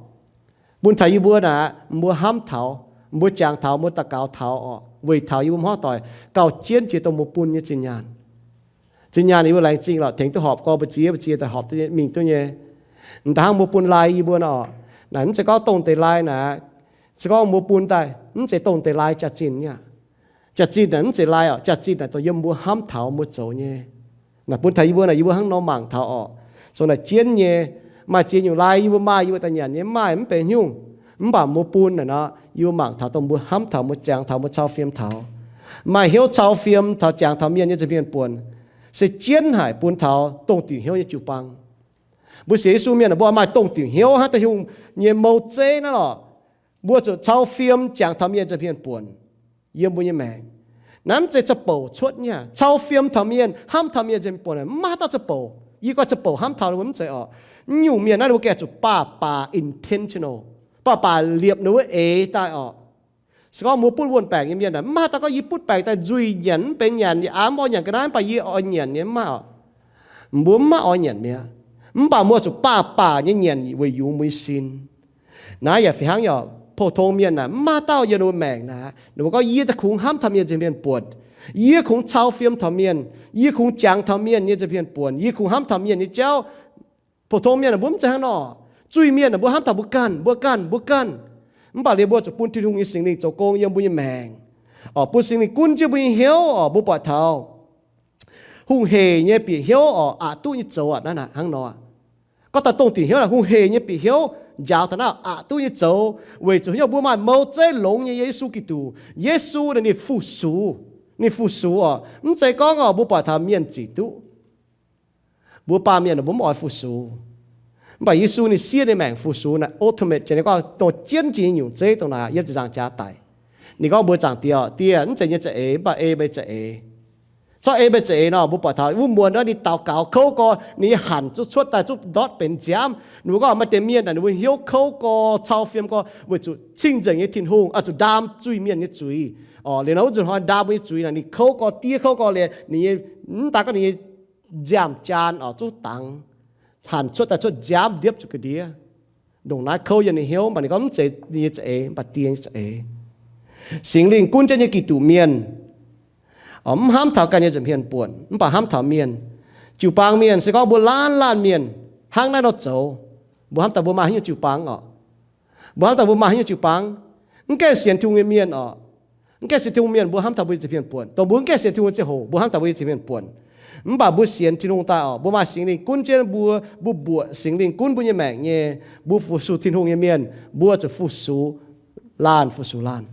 Bun taux yie mbuo naaic mbuo hnamv taux, mbuo jangx taux, mbuo daux gaux taux orqc, weic taux yie mbuo hmuangv doic gauh jienv jiex dongh mbuo bun nyei zinh nyaanh. Zinh nyaanh yie mbuo laengz zingh lorqc, tengx duqv horpc gorx mbu'ziex mbu'ziex daaih horpc duqv nyei, mingh duqv nyei. Mv daan hnangv mbuo bun lai yie mbuo nor, naaic mv zeiz gorngv dongh deix lai naaic, se gorngv mbuo bun daaih mv zeiz dongh deix lai jaax-zinh nyei aqv. Jaax-zinh naaic mv zeiz lai orqc, jaax-zinh naaic dongh yiem mbuo hnamv taux mbuo zoux nyei. Naaic bun taux yie mbuo naaic, yie mbuo hnangv nor mangc taux orqc, sou naaic jienv nyei. Maaih ziex nyungc lai yie mbuo maaih, yie mbuo daaih nyanc nyei, maaih mv benx nyungc. Mv baac mbuo bun naaic nor, yie mbuo mangc taux dongh mbuo hnamv taux, mbuo jangx taux, mbuo cau fiem taux, maaih hnyouv cau fiem taux jangx taux mienh nyei nza'hmien buonc, se jienv haic bun taux dongh diuc hnyouv nyei jiu-baang. Mbuo sienx Yesu mienh, mbuo maaih dongh diuc hnyouv hnangv da'nyungc nyei mou zeiv naaiv lorqc. Mbuo zuqc cau fiem jangx taux mienh nza'hmien buonc yiem mbuo nyei maengc. Naaiv mv zeiz za'bouc cuotv nyei. Cau fiem taux mienh, hnamv taux mienh nza'hmien buonc, mv maaih haaix dauh za'bouc. Yie gorngv za'bouc hnamv taux mbuo mv zeiz orqc. Nyungc mienh naaiv ninh mbuo gengh zuqc baac baac intentional, baac baac liepc ninh wuov eix daaih orqc. Se gorngv mbuo butv wuonh baengc nyei mienh, mv maaih haaix dauh gorngv yie butv baengc daaih nzuih nyanc, mv benx nyanc, yie aav mv oix nyanc ga'naaiv, mv baac yie oix nyanc nyei, mv maaih orqc. Mbuo mv maaih oix nyanc mi'aqv. Mv baac mbuo zuqc baac baac nyei nyanc weic yungz mbuo nyei sin. Naaiv yaac fih hnangv yaac, pou-tong mienh naaic mv maaih dauh yiem ninh mbuo maengc naaic ninh mbuo gorngv, yie daaih kungx hnamv taux mienh nza'hmien buonc, yie kungx cau fiem taux mienh, yie kungx jangx taux mienh nyei nza'hmien buonc, yie kungx hnamv taux mienh nyei jauv. Pou-tong mienh mbuo mv zeiz hnangv nor. Zuiz-mienh mbuo hnamv taux mbuo ganh, mbuo ganh, mbuo ganh. Mv baac liuz mbuo zuqc bun Tin-Hungh nyei Singx Lingh zoux gong yiem mbuo nyei maengc, orqc, bun Singx Lingh gunv jienv mbuo nyei hnyouv, orqc, mbuo buatc taux hungh heic nyei bieqc hnyouv, orqc, aqc duqv nyei zoux aqv. Naaiv hnangv nor, gorngv daaih dongh diuc hnyouv naaic, hungh heic nyei bieqc hnyouv njaaux taux naaiv aqc duqv nyei zoux, weic zuqc hnyouv mbuo maaih mou zeiv longx nyei Yesu Giduc. Yesu naaic ninh fu-sux, ninh fu-sux, orqc, mv zeiz gorngv, orqc, mbuo buatc taux mienh zic duqv. Mbuo baamh mienh mbuo mv oix fu-sux. Mv baac Yesu ninh siev ninh maengc fu-sux naaic, ultimate, ninh gorngv dongh jienv jiex nyei nyungc zeiv dongh naaic yiem ziepc nzaangc jaax daic. Ninh gorngv mbuox Zaangc Diex, Diex, mv zeiz nyei za'eix, mv baac ei meih za'eix. Corc ei meih za'eix nor, mbuo buatc taux wuov muonz nor ninh daux gaux kouv gorx, ninh nyei hanc zuqc cuotv daaih zuqc ndortv benx nziaamv. Ninh mbuo gorngv maaih deix mienh naaic ninh mbuo hnyouv kouv gorx, cau fiem gorx, weic zuqc cing-nzengc nyei Tin-Hungh oix zuqc ndaam zuiz-mienh nyei zuiz. Liuz nor wuov nzunc hnoi ndaam mbuo nyei zuiz naaic ninh kouv gorx, diev kouv gorx liuz ninh nyei, mv daaih gorngv ninh nyei nziaamv-jaan oix zuqc dangx, hanc cuotv daaih cuotv nziaamv ndiepv zuqc ga'ndiev. Ndongc naaiv kouv yiem ninh hnyouv, mv baac ninh gorngv mv zeiz ninh nyei za'eix, mv baac Diex nyei za'eix. Singx Lingh gunv jienv nyei Giduc mienh, mv hnamv taux ganh nyei nza'hmien buonc, mv baac hnamv taux mienh. Jiu-baang mienh se gorngv mbuo laanh laanh mienh hnangv naaiv nor zoux, mbuo hnamv daaih mbuo maaih haaix nyungc jiu-baang oc? Mbuo hnamv daaih mbuo maaih haaix nyungc jiu-baang? Mv gaengh sienx Tin-Hungh nyei mienh oc, mv gaengh sienx Tin-Hungh mienh mbuo hnamv taux mbuo nyei nza'hmien buonc. Dongh mbuo mv gaengh sienx Tin-Hungh ziangh hoc mbuo hnamv taux mbuo nyei nza'hmien buonc. Mv baac mbuo sienx Tin-Hungh daaih oc, mbuo maaih Singx Lingh gunv jienv mbuo, mbuo mbuoqc Singx Lingh gunv mbuo nyei maengc nyei, mbuo fu-sux Tin-Hungh nyei mienh, mbuo zuqc fu-sux laanh, fu-sux laanh.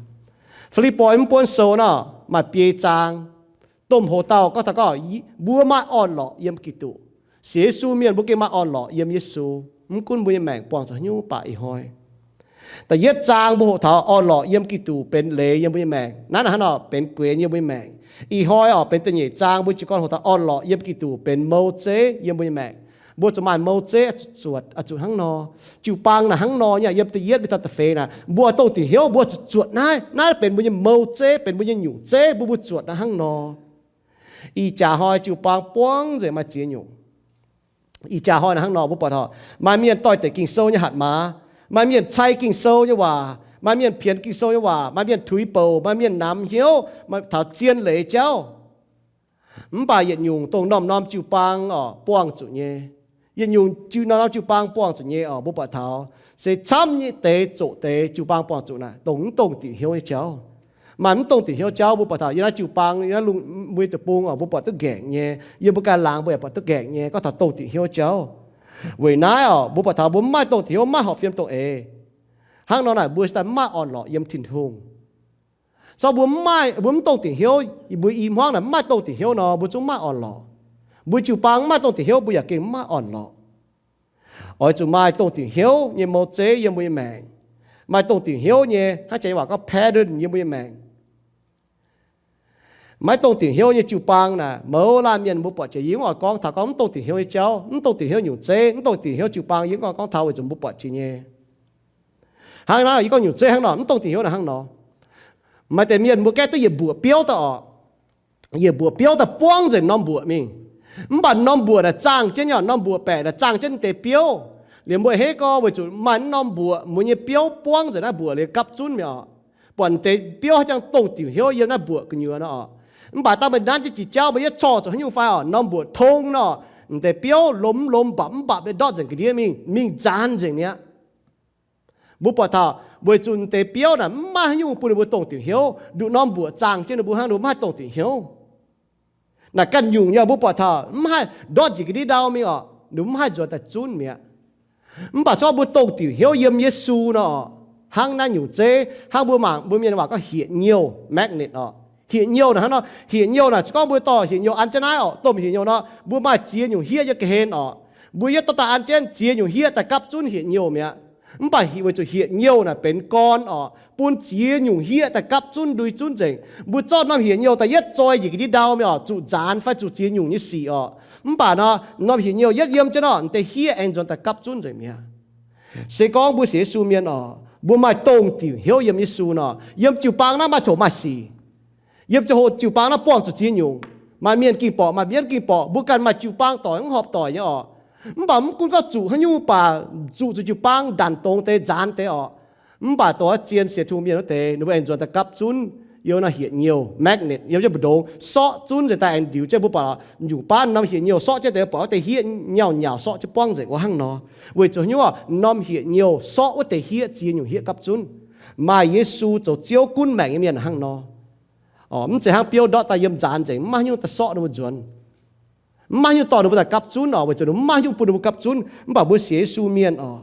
Fi^lipv^poi mv buonv sou nor maaih biei zaang. Domh hoz dauh gorngv taux gorngv mbuo maaih orn-lorqc yiem Giduc. Sienx Yesu mienh mbuo gengh maaih orn-lorqc yiem Yesu, mv gunv mbuo nyei maengc buangh zuqc haaix nyungc baac ih hnoi. Da'yietv zaang mbuo hoqc taux orn-lorqc yiem Giduc benx leiz yiem mbuo nyei maengc. Naaiv hnangv nor benx guenx yiem mbuo nyei maengc. Ih hnoi oc, benx da'nyeic zaang mbuo jiez gorn hoqc taux orn-lorqc yiem Giduc benx mou zeiv yiem mbuo nyei maengc. Mbuo zuqc maaih mou zeiv oix zuqc zuotc, oix zuqc hnangv nor. Jiu-baang naaic hnangv nor nyei, yiem da'yietv mingh taux da'feix naaic mbuo dongh diuc hnyouv mbuo zuqc zuotc naaiv. Naaiv benx mbuo nyei mou zeiv, benx mbuo nyei nyungc zeiv, mbuo mbuo zuotc naaiv hnangv nor. Ih jaax hnoi jiu-baang buangv nzengc maaih ziex nyungc. Ih jaax hnoi naaic hnangv nor mbuo buatc taux maaih mienh doix-dekc Ging-Sou nyei hatc maaz, maaih mienh cai Ging-Sou nyei waac, maaih mienh pienx Ging-Sou nyei waac, maaih mienh tuix bouc, maaih mienh namx hnyouv taux zien leiz jauv. Mv baac yietc nyungc dongh norm-norm jiu-baang oc buangh zuqc nyei, yietc nyungc jiu norm-norm jiu-baang buangh zuqc nyei oc, mbuo buatc taux se camv nyei deix zoqc deix jiu-baang buangh zuqc naaic dongh mv dongh diuc hnyouv nyei jauv. Maaih mv dongh diuc hnyouv jauv mbuo buatc taux yiem naaiv jiu-baang, yiem naaiv lungh mbuo nyei deic-bung oc, mbuo buatc duqv nqaengc nyei, yiem mbuo ganh laangz mbuo yaac buatc duqv nqaengc nyei, gorngv taux dongh diuc hnyouv jauv. Weic naaiv oc, mbuo buatc taux mbuo mv maaih dongh diuc hnyouv, mv maaih horpc fiem dongh eix. Hnangv nor naaic mbuo daaih mv maaih orn-lorqc yiem Tin-Hungh. Zorqv mbuo mv maaih, mbuo mv dongh diuc hnyouv, mbuo i hmuangv naaic mv maaih dongh diuc hnyouv nor, mbuo zungv mv maaih orn-lorqc. Mbuo jiu-baang mv maaih dongh diuc hnyouv, mbuo yaac gengh mv maaih orn-lorqc. Oix zuqc maaih dongh diuc hnyouv nyei mou zeiv yiem mbuo nyei maengc, maaih dongh diuc hnyouv nyei, hnangv janx nyei waac gorngv pattern yiem mbuo nyei maengc. Maiv dongh diuc hnyouv nyei jiu-baang naaic, mouz laanh mienh mbuo buatc jiex, yie mv oix gorngv taux gorngv mv dongh diuc hnyouv nyei jauv, mv dongh diuc hnyouv nyungc zeiv, mv dongh diuc hnyouv jiu-baang, yie mv oix gorngv taux weic zuqc mbuo buatc jiex nyei. Hnangv naaiv yie gorngv nyungc zeiv hnangv nor, mv dongh diuc hnyouv naaic hnangv nor. Maaih deix mienh mbuo gaeqv duqv yietc mbuoqc biouv daaih oc. Yietc mbuoqc biouv daaih buangv nzengc norm mbuoqc mingh. Mv baac norm mbuoqc naaic zaangh jienv nyei, norm mbuoqc baeqc naaic zaangh jienv deix biouv. Liuz mbuo hei gorngv weic zuqc maaih norm mbuoqc, mbuo nyei biouv buangv nzengc naaiv mbuoqc liuz gapv zunv mi'aqv oc. Buatc deix biouv haaix jangx dongh diuc hnyouv yiem naaiv mbuoqc gu'nyuoz nor oc. Mv baac dangh meih nanv jienv jiex jauv, meih yietv corc zuqc haaix nyungc fai oc, norm mbuoqc tong nor, deix biouv lomh mv lomh, mbapc mv mbapc, ndortv nzengc ga'ndiev mingh, mingh nzaanx nzengc mi'aqv. Mbuo buatc taux weic zuqc deix biouv naaic mv maaih haaix nyungc bun ninh mbuo dongh diuc hnyouv, nduqc norm mbuoqc zaangh jienv ninh mbuo hnangv, ninh mbuo mv haih dongh diuc hnyouv. Naaic ganh nyungc nyei, mbuo buatc taux mv haih ndortv njiec ga'ndiev ndau mingh oc, ninh mbuo mv haih nzuonx daaih zunv mi'aqv. Mv baac se gorngv mbuo dongh diuc hnyouv yiem Yesu nor oc, hnangv naaiv nyungc zeiv, hnangv mbuo mangc mbuo mienh waac gorngv hietc nyouh, magnet oc. Hietc nyouh naaic hnangv nor, hietc nyouh naaic se gorngv mbuo dorh hietc nyouh an jienv naaiv oc, domh hietc nyouh nor, mbuo maaih ziex nyungc hieqv nyei ga'hlen oc. Mbuo yietv dorh daaih an jienv ziex nyungc hieqv daaih gapv zunv hietc nyouh mi'aqv. Mv baac weic zuqc hietc nyouh naaic benx gorn oc, bun ziex nyungc hieqv daaih gapv zunv ndui zunv nzengc. Mbuo zorqv norm hietc nyouh daaih yietv zoi njiec ga'ndiev ndau mingh oc, zuqc nzaanx fai zuqc ziex nyungc nyei sic oc. Mv baac nor, norm hietc nyouh yietv yiem jienv nor, deix hieqv aengx nzuonx daaih gapv zunv nzengc mi'aqv. Se gorngv mbuo sienx Yesu mienh oc, mbuo maaih dongh diuc hnyouv yiem Yesu nor, yiem jiu-baang naaiv maaih coc maaih sic. Yiem ziangh hoc jiu-baang naaiv buangh zuqc ziex nyungc. Maaih mienh ging borqc, maaih mienh ging borqc, mbuo ganh maaih jiu-baang doic mv horpc doic nyei oc. Mv baac mv gunv gorngv zuqc haaix nyungc baac zuqc zuqc jiu-baang ndanc dongz deix, nzaanx deix oc. Mv baac dongh ziex sienx Tin-Hungh mienh wuov deix, ninh mbuo aengx nzuonx daaih gapv zunv yiem naaiv hietc nyouh, magnet, yiem jienv mbu'ndongx sorqv zunv nzengc daaih aengx ndiux jienv. Mbuo buatc nyungc baav norm hietc nyouh sorqv jienv deix, buatc wuov deix hieqv nyauh nyauc sorqv jienv buangv nzengc wuov hnangv nor. Weic zuqc haaix nyungc? Norm hietc nyouh sorqv wuov deix hieqv ziex nyungc hieqv gapv zunv. Maaih Yesu zoux Ziouv gunv maengc nyei mienh hnangv nor. Mv zeiz hnangv biouv ndortv daaih yiem nzaanx nzengc, mv maaih haaix nyungc daaih sorqv ninh mbuo nzuonx. Mv maaih haaix nyungc dorh ninh mbuo daaih gapv zunv oc, weic zuqc ninh mbuo mv maaih haaix nyungc bun ninh mbuo gapv zunv. Mv baac mbuo sienx Yesu mienh oc,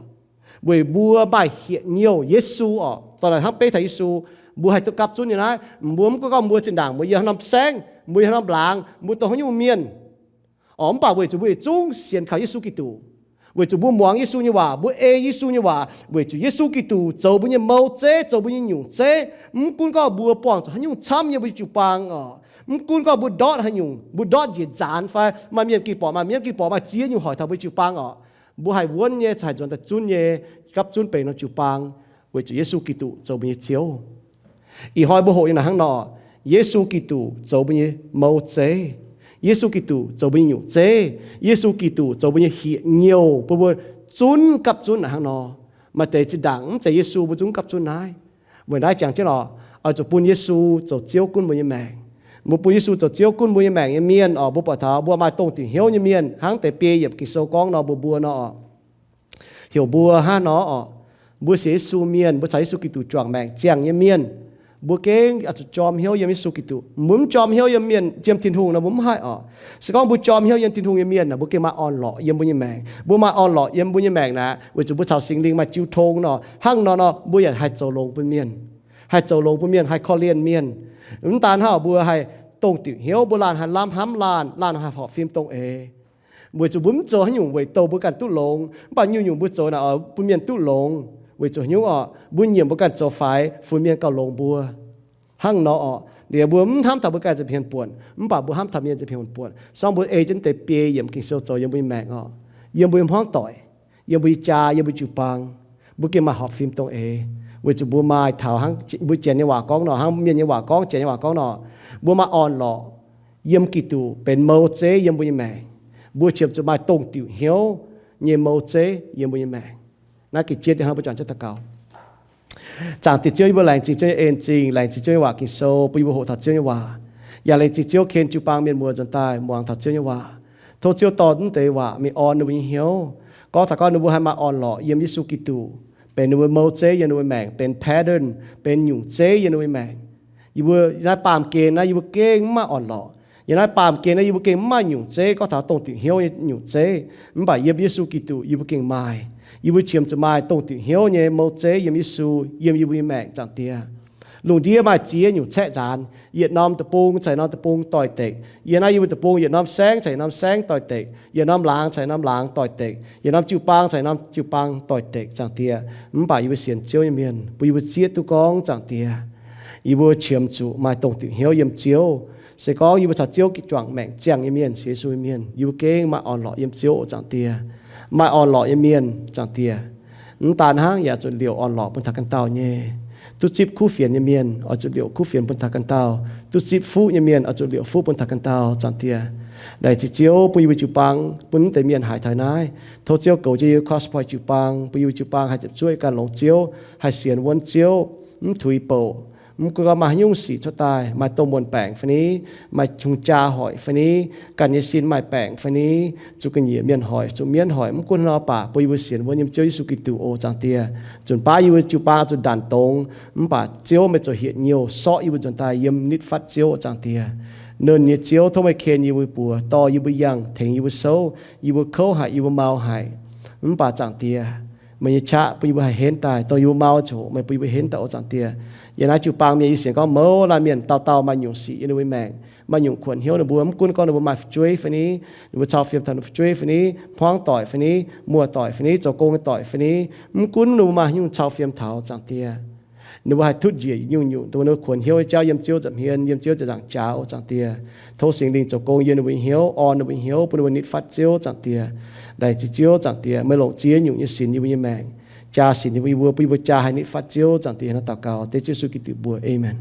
weic mbuo maaih hietc nyouh Yesu oc, dorh naaic hnangv beiv taux Yesu, mbuo haih duqv gapv zunv nyei naaiv. Mbuo mv gunv gorngv mbuo zinh ndaangc mbuo yiem haaix norm saengv, mbuo yiem haaix norm laangz, mbuo dongh haaix nyungc mienh oc, mv baac weic zuqc mbuo yietc zungv sienx kaux Yesu Giduc, Weic zuqc mbuo muangx Yesu nyei waac, mbuo ei Yesu nyei waac, weic zuqc Yesu Giduc zoux mbuo nyei mouv zeiv, zoux mbuo nyei nyungc zeiv. Mv gunv gorngv mbuo buangh zuqc haaix nyungc camv yiem mbuo nyei jiu-baang oc, mv gunv gorngv mbuo ndortv haaix nyungc, mbuo ndortv njiec nzaanx fai maaih mienh gengh borqc, maaih mienh gengh borqc, maaih ziex nyungc hoic taux mbuo jiu-baang oc, mbuo haih wuonv nyei, haih nzuonx daaih zunv nyei, gapv zunv benx norm jiu-baang, weic zuqc Yesu Giduc zoux mbuo nyei Ziouv. Ih hnoi mbuo hoqc nyei naaic hnangv nor, Yesu Giduc zoux mbuo nyei mouv zeiv. Yesu Giduc zoux mbuo nyei nyungc zeiv. Yesu Giduc zoux mbuo nyei hieh-nyouh bun mbuo zunv gapv zunv naaic hnangv nor. Maaih deix zinh ndaangc mv zeiz Yesu mbuo zungv gapv zunv naaiv. Weic naaiv jangx jienv oc, oix zuqc bun Yesu zoux Ziouv gunv mbuo nyei maengc. Mbuo bun Yesu zoux Ziouv gunv mbuo nyei maengc nyei mienh oc, mbuo buatc taux mbuo maaih dongh diuc hnyouv nyei mienh hnangv deix biei yiemc Ging-Sou gorngv nor mbuox mbuo nor oc. Heuc mbuo hnangv nor oc, mbuo sienx Yesu mienh, mbuo caux Yesu Giduc juangc maengc ziangh nyei mienh, mbuo gengh oix zuqc jorm hnyouv yiem Yesu Giduc. Mbuo mv jorm hnyouv yiem mienh, yiem Tin-Hungh nor mbuo mv haih oc. Se gorngv mbuo jorm hnyouv yiem Tin-Hungh nyei mienh naaic, mbuo gengh maaih orn-lorqc yiem mbuo nyei maengc. Mbuo maaih orn-lorqc yiem mbuo nyei maengc naaic, weic zuqc mbuo caux Singx Lingh maaih jiu tong nor, hnangv nor nor mbuo yaac haih zoux longx bun mienh, haih zoux longx bun mienh, haih korv-lienh mienh. Mv daan hnangv, mbuo haih dongh diuc hnyouv, mbuo laanh haih lamh hnamv laanh, laanh haih horpc fim dongh eix. Weic zuqc mbuo mv zoux haaix nyungc weic douh mbuo ganh duqv longx, mv baac nyungc-nyungc mbuo zoux naaic oix bun mienh duqv longx. Weic zuqc haaix nyungc oc, mbuo nyiemc mbuo ganh zoux faix funx mienh gauh longx mbuo. Hnangv nor oc, liuz mbuo mv hnamv taux mbuo ganh nza'hmien buonc, mv baac mbuo hnamv taux mienh nza'hmien buonc. Se gorngv mbuo ei jienv deix biei yiemc Ging-Sou zoux yiem mbuo nyei maengc oc, yiem mbuo nyei hmuangv doic, yiem mbuo nyei jaa, yiem mbuo jiu-baang, mbuo gengh maaih horpc fim dongh eix. Weic zuqc mbuo maaih taux hnangv mbuo Janx nyei waac gorngv nor, hnangv mienh nyei waac gorngv, Janx nyei waac gorngv nor, mbuo maaih orn-lorqc yiem Giduc benx mouv zeiv yiem mbuo nyei maengc. Mbuo qiemx zuqc maaih dongh diuc hnyouv nyei mouv zeiv yiem mbuo nyei maengc. Naaiv ga'jiex hnangv mbuo juangc jienv daux gaux. Zaangc Diex Ziouv, yie mbuo laengz zingh Ziouv nyei en zingh, laengz zingh Ziouv nyei waac Ging-Sou bun yie mbuo hoqc taux Ziouv nyei waac, yaac laengz zingh Ziouv ken jiu-baang mienh muoz nzuonx daaih muangx taux Ziouv nyei waac. Tov Ziouv dorh naaiv deix waac mingh orn ninh mbuo nyei hnyouv, gorngv taux gorngv ninh mbuo haih maaih orn-lorqc yiem Yesu Giduc benx ninh mbuo mouv zeiv yiem ninh mbuo maengc, benx pattern, benx nyungc zeiv yiem ninh mbuo maengc. Yie mbuo naaiv baamh gen naaiv yie mbuo gengh mv maaih orn-lorqc. Yiem naaiv baamh gen naaiv yie mbuo gengh mv maaih nyungc zeiv, gorngv taux dongh diuc hnyouv nyei nyungc zeiv. Mv baac yiem Yesu Giduc yie mbuo gengh maaih. Yie mbuo qiemx zuqc maaih dongh diuc hnyouv nyei mouv zeiv yiem Yesu, yiem yie mbuo nyei maengc, Zaangc Diex. Lungh ndiev maaih ziex nyungc caeqv nzaanx, yietc norm deic-bung caux norm deic-bung doix-dekc. Yiem naaiv yie mbuo deic-bung yietc norm saengv caux yietc norm saengv doix-dekc, yietc norm laangz caux yietc norm laangz doix-dekc, yietc norm jiu-baang caux yietc norm jiu-baang doix-dekc, Zaangc Diex. Mv baac yie mbuo sienx Ziouv nyei mienh, bun yie mbuo zieqv duqv gorngv, Zaangc Diex, yie mbuo qiemx zuqc maaih dongh diuc hnyouv yiem Ziouv. Se gorngv yie mbuo caux Ziouv juangc maengc ziangh nyei mienh, sienx Yesu nyei mienh, yie mbuo gengh maaih orn-lorqc yiem Ziouv oc, Zaangc Diex. Maaih orn-lorqc nyei mienh, Zaangc Diex. Mv daan hnangv, yaac zuqc liouc orn-lorqc bun taux ganh dauh nyei, duqv zipv kuv fienx nyei mienh oix zuqc liouc kuv fienx bun taux ganh dauh, duqv zipv fuqv nyei mienh oix zuqc liouc fuqv bun taux ganh dauh, Zaangc Diex. Laengz zingh Ziouv bun yie mbuo jiu-baang, bun naaiv deix mienh haiz taux naaiv. Tov Ziouv goux jienv yie mbuo Cross Point jiu-baang, bun yie mbuo jiu-baang haih ziepc zuoqv ganh longx Ziouv, haih sienx wuonv Ziouv, mv tuix bouc. Mv gunv gorngv maaih haaix nyungc sic cuotv daaih, maaih domh muonc baengc fai ni, maaih hungh jaa hoic fai ni, ganh nyei sin maaih baengc fai ni, zuqc ga'nyiec mienh hoic, zuqc mienv hoic, mv gunv haaix nor baac bun yie mbuo sienx wuonv yiem Ziouv Yesu Giduc oc, Zaangc Diex. Nzunc baav yie mbuo jiu-baang zuqc ndanc dongz, mv baac Ziouv meih zoux hieh nyouh sortv yie mbuo nzuonx daaih yiem nitv fatv Ziouv oc, Zaangc Diex. Nernh nyei Ziouv, tov meih ken yie mbuo buoz, dorh yie mbuo yangh, tengx yie mbuo souv, yie mbuo kouv haic, yie mbuo mau haic. Mv baac Zaangc Diex, meih nyei qaqv bun yie mbuo haih henv daaih, dongh yie mbuo mau ziouc hoc meih bun yie mbuo henv daaih oc, Zaangc Diex. Yiem naaiv jiu-baang mienh yie sienx gorngv mouz laanh mienh dauh dauh maaih nyungc sic yiem ninh mbuo maengc, maaih nyungc kuonx hnyouv ninh mbuo, mv gunv gorngv ninh mbuo maaih fu'jueiv fai ni, ninh mbuo cau fiem taux ninh fu'jueiv fai ni, hmuangv doic fai ni, muoz-doic fai ni, zoux gong nyei doic fai ni, mv gunv ninh mbuo maaih haaix nyungc cau fiem taux, Zaangc Diex. Ninh mbuo haih tutv njiec nyungc-nyungc dongh ninh mbuo kuonx hnyouv nyei jauv yiem Ziouv nza'hmien, yiem Ziouv ziepc nzaangc jaax oc, Zaangc Diex. Tov Singx Lingh zoux gong yiem ninh mbuo nyei hnyouv, orn ninh mbuo nyei hnyouv, bun ninh mbuo nitv fatv Ziouv, Zaangc Diex. Laengz zingh Ziouv, Zaangc Diex, meih longc ziex nyungc nyei sinx yiem mbuo nyei maengc, jaa sinx yiem mbuo, bun yie mbuo jaa haih nitv fatv Ziouv, Zaangc Diex. Hnangv naaiv daux gaux dengv Ziouv Yesu Giduc mbuox, Aamen.